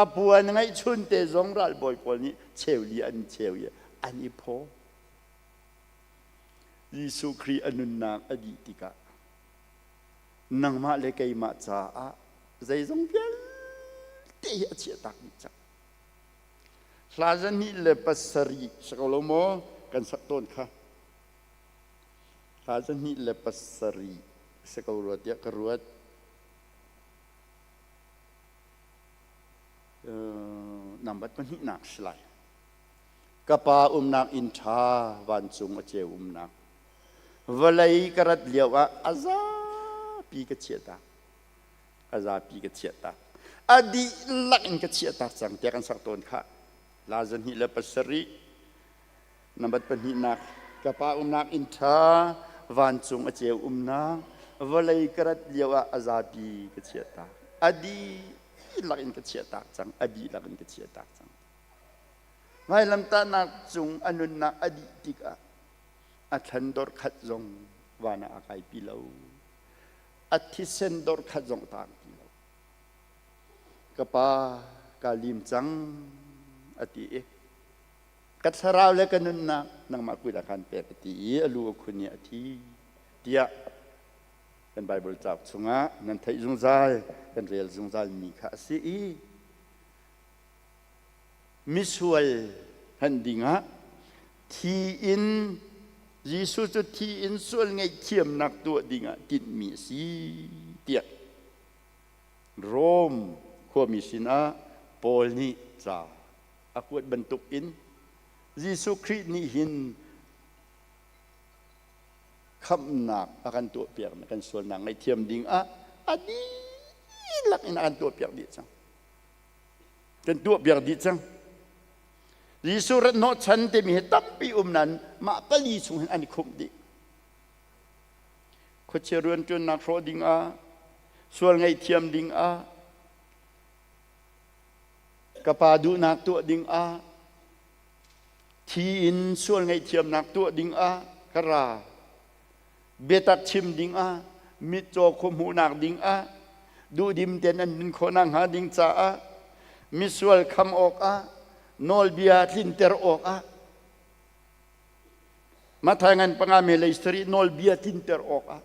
A puan ngeihchun te zong ralbawi pawl nih cheuli an cheu i an i phaw. Jesuh Khrih a nunnak a dih tikah nangmah le keimah caah zeizong vialte hi a chiahtak dih cang. Hla 207 si ko lo maw kan sak tawn kha. Hla 207 si ko rua tiah ka ruat. Nambat pahnihnak si lai. Ka pa umnak inn ṭha vancung a ceu umnak. Vawlei ka rat lio ah a zapi ka chiahtak. A zapi ka chiahtak. A dihlak in ka chiahtak cang tiah kan sak tawn khah. La 27 nambat pahnihnak ka pa umnak inn ṭha vancung a ceu umnak vawlei ka rat lio ah a zapi ka chiahtak. A dihlak in ka chiahtak cang. A dihlak in ka chiahtak cang. Vailamtahnak cung a nunnak a dih tikah a thlan dor khat zong van ah a kaipi lo. A thisen dor khat zong a tang ti lo. Ka pa ka lim cang a ti i ka thlarau le ka nunnak nangmah kut ah khan pek a ti i a lu a khun i a thi tiah kan Baibal cauk chungah nan theih zungzal kan rel zungzal mi kha a si i misual hman dingah thi in Jesuh cu thi in sual ngaihthiamnak tuah dingah tinhmi a si tiah Rom khuami sinah Paul nih ca a kuat bantuk in Jesuh Khrih nih hin khamhnak a kan tuahpiak kan sualnak ngaihthiam ding ah a dihlak in a kan tuahpiak dih cang. Kan tuahpiak dih cang. Jesuh rat hnawhchan timi hi tampi um nain mah pali chung hin an i khumh dih. Khuachia rianṭuannak hrawh ding ah, sual ngaihthiam ding ah, ka pa duhnak tuah ding ah, thi in sual ngaihthiamnak tuah ding ah ka ra. Biatak chim ding ah, mitcaw khuahmuhnak ding ah, duhdim tein an nun khawh nakhnga ding caah, misual kham awkah, nawlbia tlinter awkah, Matthai ngan panga me lei sarih nawlbia tlinter awkah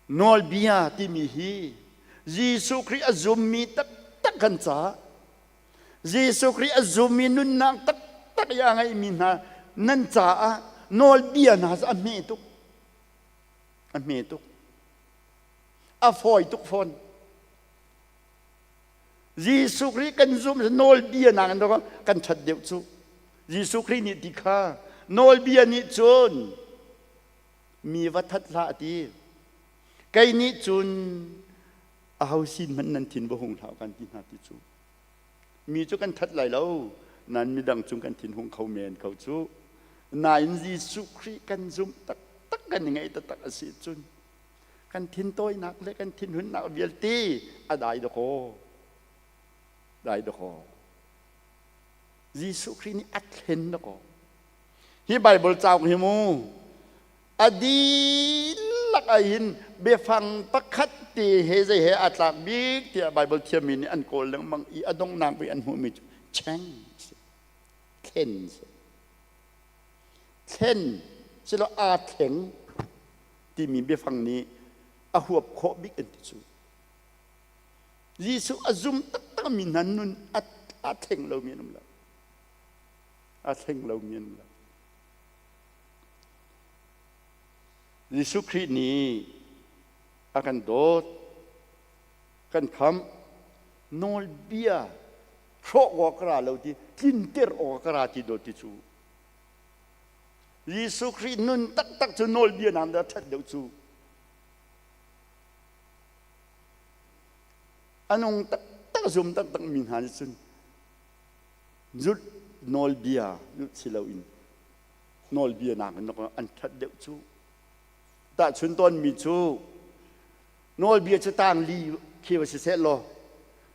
nawlbia timi hi Jesuh Khrih a zummi taktak kan caah Jesuh Khrih a zummi nunnak taktak i a ngeimi hna nan caah nawlbia hna cu a hme tuk. A hme tuk. A fawi tuk fawn. Jesuh Khrih kan zumh nawlbia nak in kan ṭhat deuh cu. Jesuh Khrih nih ti kha nawlbia nih cun mi va that hlah a ti. Kei nih cun aho sin hmanh nan thin va hung hlah kan ti hna ti cu. Mi cu kan that lai lo, nain midang cung kan thin hung kho men ko cu. Nain Jesuh Khrih kan zumh taktak kan i ngaih taktak a si cun kan thintawinak le kan thinhunnak vialte a dai dakaw. Dai dakaw. Jesuh Khrih nih a thlen dakaw. Hi Bible cauk hi mu a dihlak ah hin biafang pakhat te he zei he aa tlak bik tiah Bible thiammi nih an kawl lengmang i a donghnak bik an hmuhmi cu change thlen thlen silo aa thleng timi biafang nih a huap khawh bik an ti cu Jesuh a zum taktak mi hna nun a thleng lomi an um lo a thleng lomi an um lo Jesuh Khrih nih a kan dawt, kan khamh, nawlbia hrawh awk ka ra lo ti, tlinter awk ka ra ti dawt ti cu. Jesuh Khrih nun taktak cu nawlbia naam dah ṭhat deuh cu. A nung taktak zum taktak mi hna nih cun zulh nawlbia zulh si loin nawlbia nakin an ṭhat deuh cu. Tahchun tawnmi cu nawlbia cu tangli khi va si seh law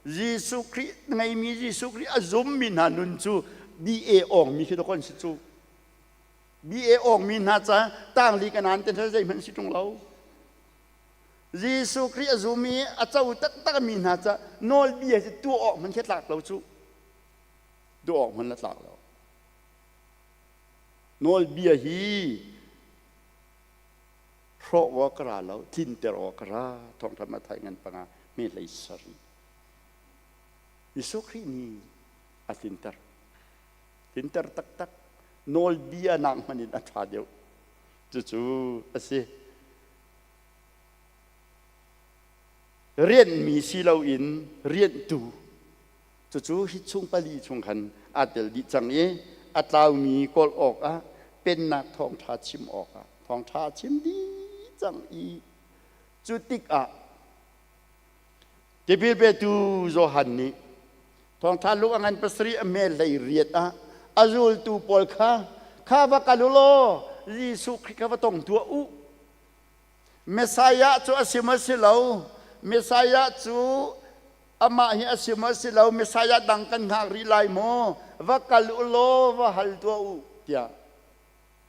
Jesuh Khrih ngeimi Jesuh Khrih a zummi hna nun cu BA awngmi khi dawk an si cu. BA awngmi hna ca tangli ka nan te zeihmanh si ṭung lo. Jesuh Khrih a zum i a co taktak mi hna ca nawlbia cu tuah awk hmanh khi tlak lo cu. Tuah awk hmanh la tlak lo. Nawlbia hi hrawh awk ka ra lo, tlinter awk ka ra. Thawngṭha Matthai ngan panga me hlei sarih. Jesuh Khrih nih a tlinter. Tlinter taktak. Nawlbia nak hmanh in a ṭha deuh. Cucu a si. Rianhmi si loin rianhtu Cucu hi chung pali chung khan aa tel dih cang i a tlaumi kawl awkah pennak thawngṭha chim awkah thawngṭha a chim dih cang i cu tikah tipil petu Johan nih thawngṭha lung a ngan pasarih a mel hlei riat ah a zultu pawl kha kha va kal u law Jesuh Khrih kha va tong tuah u Messiah cu a si maw si lo Messiah cu amah hi a si maw si lo Messiah dang kan hngak rih lai maw va kal u law va hal tuah u tiah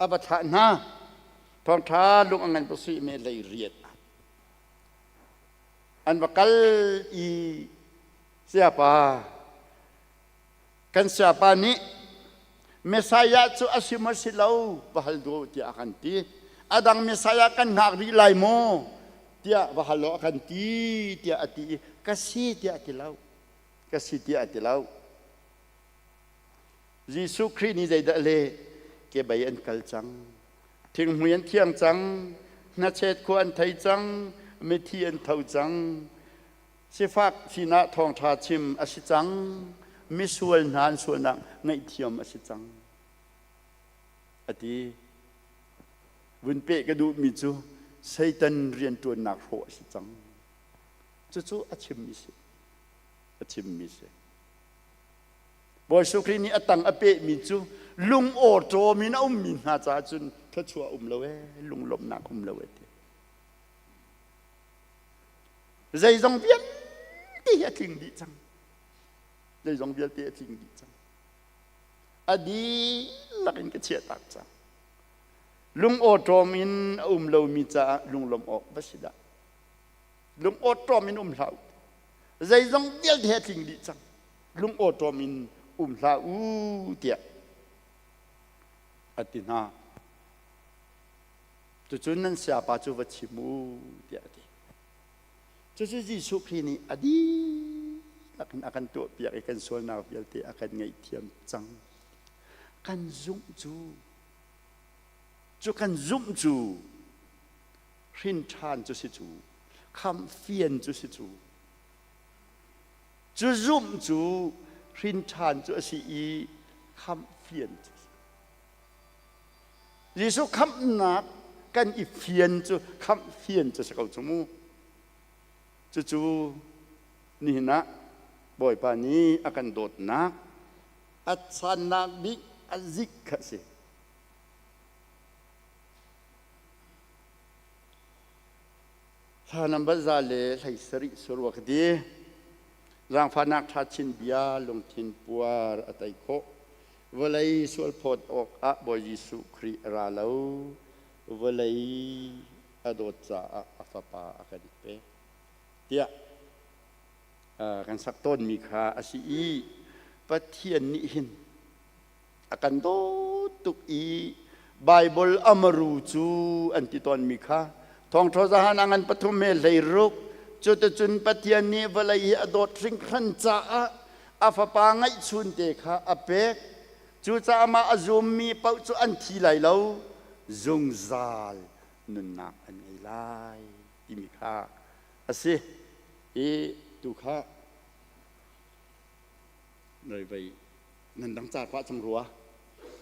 a va thlah hna thawngṭha lung a ngan pasui me lei riat an va kal i sayapa kan sayapa nih Messiah cu a si maw si lo va hal duh tiah a kan ti a dang Messiah kan hngak rih lai maw tiah va hal a kan ti tiah a ti i ka si tiah a ti lo ka si tiah a ti lo Jesuh Khrih nih zeidah le kebei an kal cang thinghmui an thiang cang hnachet khua an thei cang mithi an tho cang. Sifak sinah thawngṭha chim a si cang. Misual hna an sualnak ngaihthiam a si cang. A ti. Vun peh ka duhmi cu Satan rianṭuannak hrawh a si cang. Cucu a chimmi si. A chimmi si. Bawi Jesuh Khrih nih a tang a pehmi cu lung awṭawm in a ummi hna caah cun thluachuah um lo ee, lunglawmhnak um lo ee ti. Zeizong vialte hi a tling dih cang. Zeizong vialte a tling dih cang. A dihlak in ka chiahtak cang. Lung awṭawm in a um lomi caah lunglawmh awk va si dah. Lung awṭawm in um hlah u. Zeizong vialte a tling dih cang. Lung awṭawm in um hlah u tiah a ti hna. Cucun nan sayapa cu va chim u tiah a ti. Cucu Jesuh Khrih nih a dihlak in a kan tuahpiak i kan sualnak vialte a kan ngaihthiam cang. Kan zumh cu, cu kan zumh cu hrin ṭhan cu si cu, khamhfian cu si cu. Cu zumh cu hrin ṭhan cu a si i khamhfian cu a si. Jesuh khamhnak kan i fian cu khamh fian cu si ko cu mu. Cucu nihin ah Bawipa nih a kan dawtnak a sannak bik a zik kha a si. Thla nambar 117 surua ka ti. Zaangfahnak ṭha chin bia lungthin puar a tei khawh. Vawlei sualphawt awkah Bawi Jesuh Khrih a ra lo. Vawlei a dawt caah a fapa a kan pek. Tiah kan sak tawnmi kha a si i Pathian nih hin a kan dawt tuk i Baibal amaru cu an ti tawnmi kha thawngṭha zahan a ngan pathum he 16 cuticun Pathian nih vawlei hi a dawt hringhran caah a fapa ngeihchunte kha a pek cucaah mah a zummi paoh cu an thi lai lo zungzal nunnak an ngei lai timi kha a si i tu kha vei nan dang car pah cang rua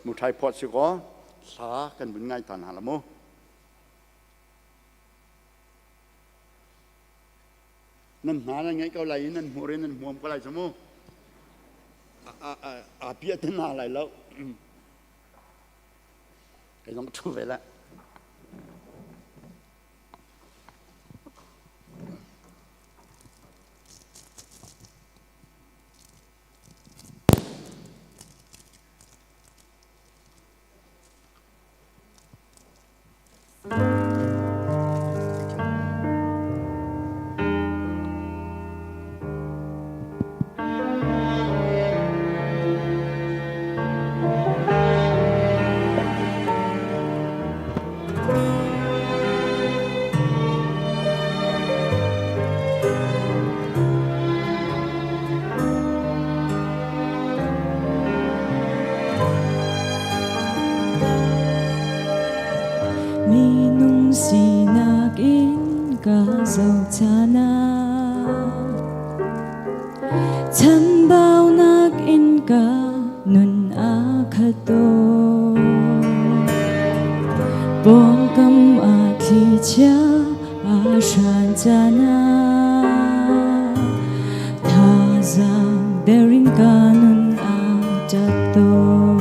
muthai phawt si kaw hla kan vun ngai ta hna la mu Nan hna nan ngaih ko lai i nan hmur in nan hmuam ko lai cu mu. Aa piah te hna lai lo. Kei zong ṭhu ve lai. Minung sinak in ka zohchan ah Chanbaunak in ka nun a khat tawn. Pawngkam ah thlichia a hran caan ah Thazaang der in ka nun a ṭap tawn.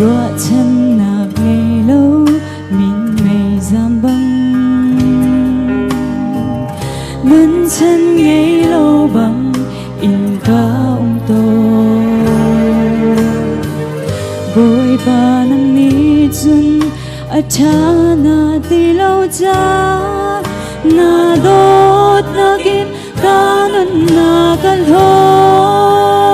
Ruahchannak ngei lo minmei zam bang Nunchan ngei lo bang in ka um tawn. Bawipa nang nih cun a ṭha na ti lo ca na dawtnak in ka nunnak a hlawt.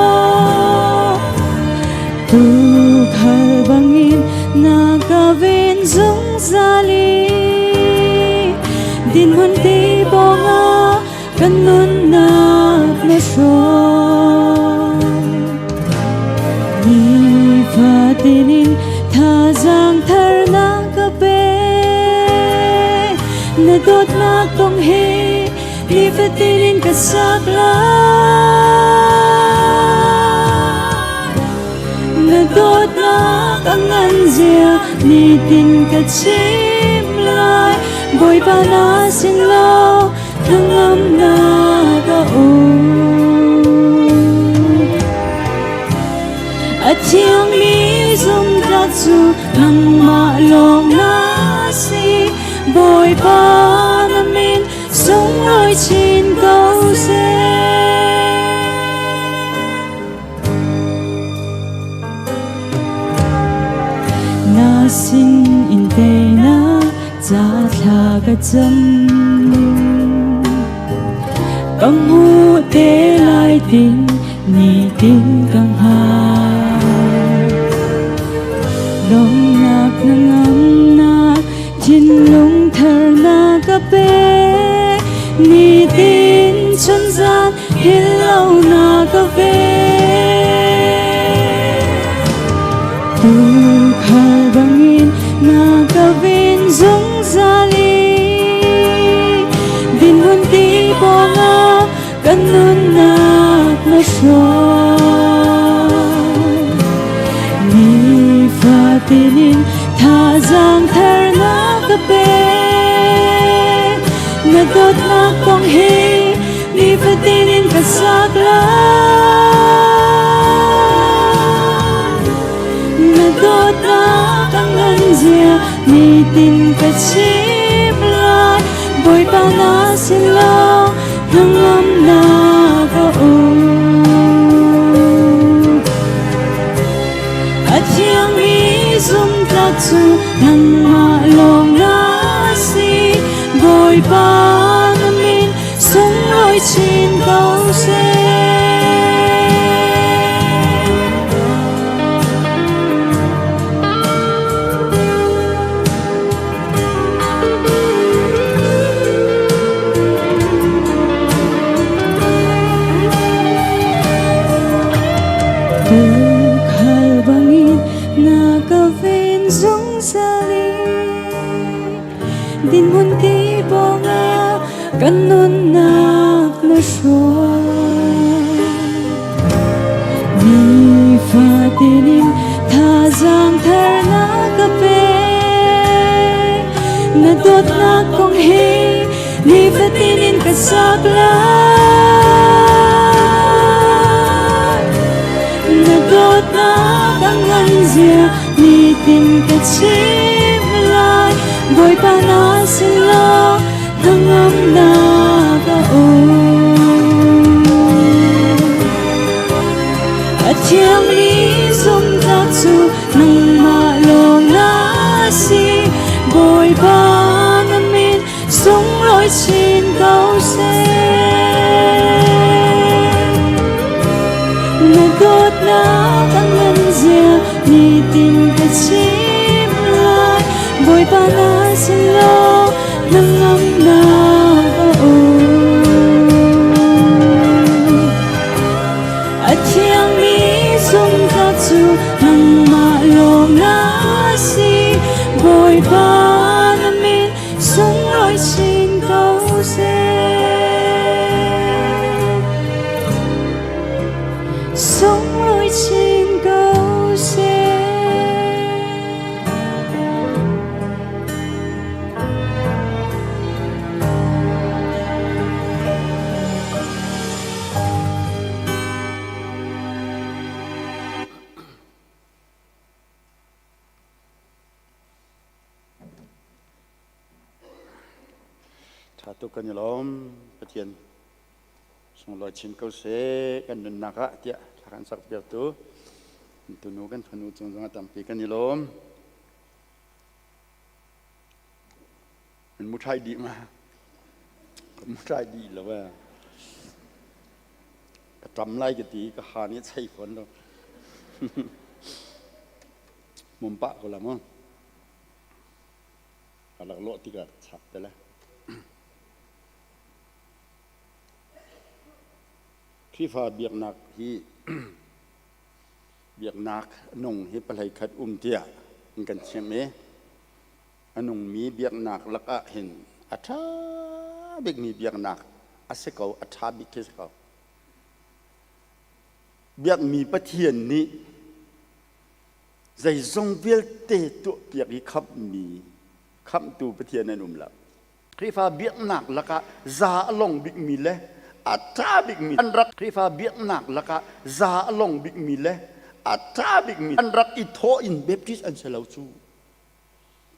Tuukhal bangin na ka ven zungzal i dinhmun ti pawngah kan nunnak na hrawm. Nifatin in thazaang thar na ka pek. Na dawtnak kong he nifatin in ka sak lai. Na dawtnak a ngan zia nitin ka chim lai. Bawipa na sin lo hnangamnak a um. A thiangmi zumhtlak cu nangmah lawng na si. Bawipa na min sunglawi chin ko seh. Na sin in teinak ca thla ka cam. Ka hmuh te lai tin nitin ka hngal. Lawmnak na ngamnak thinlung thar na ka pe. Nitin chunzan Hello na ka ve. Tukhal bangin na ka ven zungzal i dinhmun ti pawngah kan nunnak na hruai. Nifatin in thazaang thar na ka pe. Na dawtnak kong he nifatin in ka sak lai. Na dawtnak a ngan zia nitin ka chim lai. Bawipa na sin lawng hnangamnak a um. A thiangmi zumhtlak cu nangmah lawng na si. Bawipa na min sunglawi chin ko seh. Tukhal bangin na ka ven zungzal i dinhmun ti pawngah kan nunnak na hruai. Nifatin in thazaang thar na ka pe. Na dawtnak kong he nifatin in ka sak lai. Na dawtnak a ngan zia nitin ka chim lai. Bawipa na sin law hnangamnak a um. A thiangmi zumhnak cu nangmah lawng na si. Bawipa na min sunglawi chin ko seh. Na dawtnak a ngan zia nitin ka chim lai. Bawipa na sin law hnangamnak a um. A thiangmi zumhnak cu nangmah lawng na si. Bawipa na min sunglawi chin ko seh. Sunglawi chin ko seh. Ṭha tuk kan i lawm. Pathian sunglawi chin ko seh kan nunnak ah tiah thla kan sak piaktu tunu kan fanu cung zongah tampi kan i lawm. An mu ṭhai dih ma? Ka mu ṭhai dih lo eh. Ka ṭam lai ka ti ka ha nih a chei fawn lo. Mum pah ko la mu. Ka lak lawh tikah ka chap te le. Khrihfa biaknak hi biaknak nung hi palei khat um tiah an kan chimh i a nungmi biaknak lakah hin A ṭha bikmi biaknak a si ko, a ṭha bik khi si ko. Biakmi Pathian nih zeizong vialte tuahpiak i khamhmi khamhtu Pathian an um lo. Khrihfa biaknak lakah za a long bikmi le a ṭha bikmi an rak Khrihfa biaknak lakah za a long bikmi le a ṭha bikmi an rak i thawh in Baptist an si lo cu.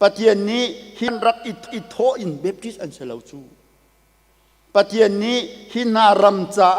Pathian nih hi an rak i thawh in Baptist an si lo cu. Pathian nih hi hna ram caah.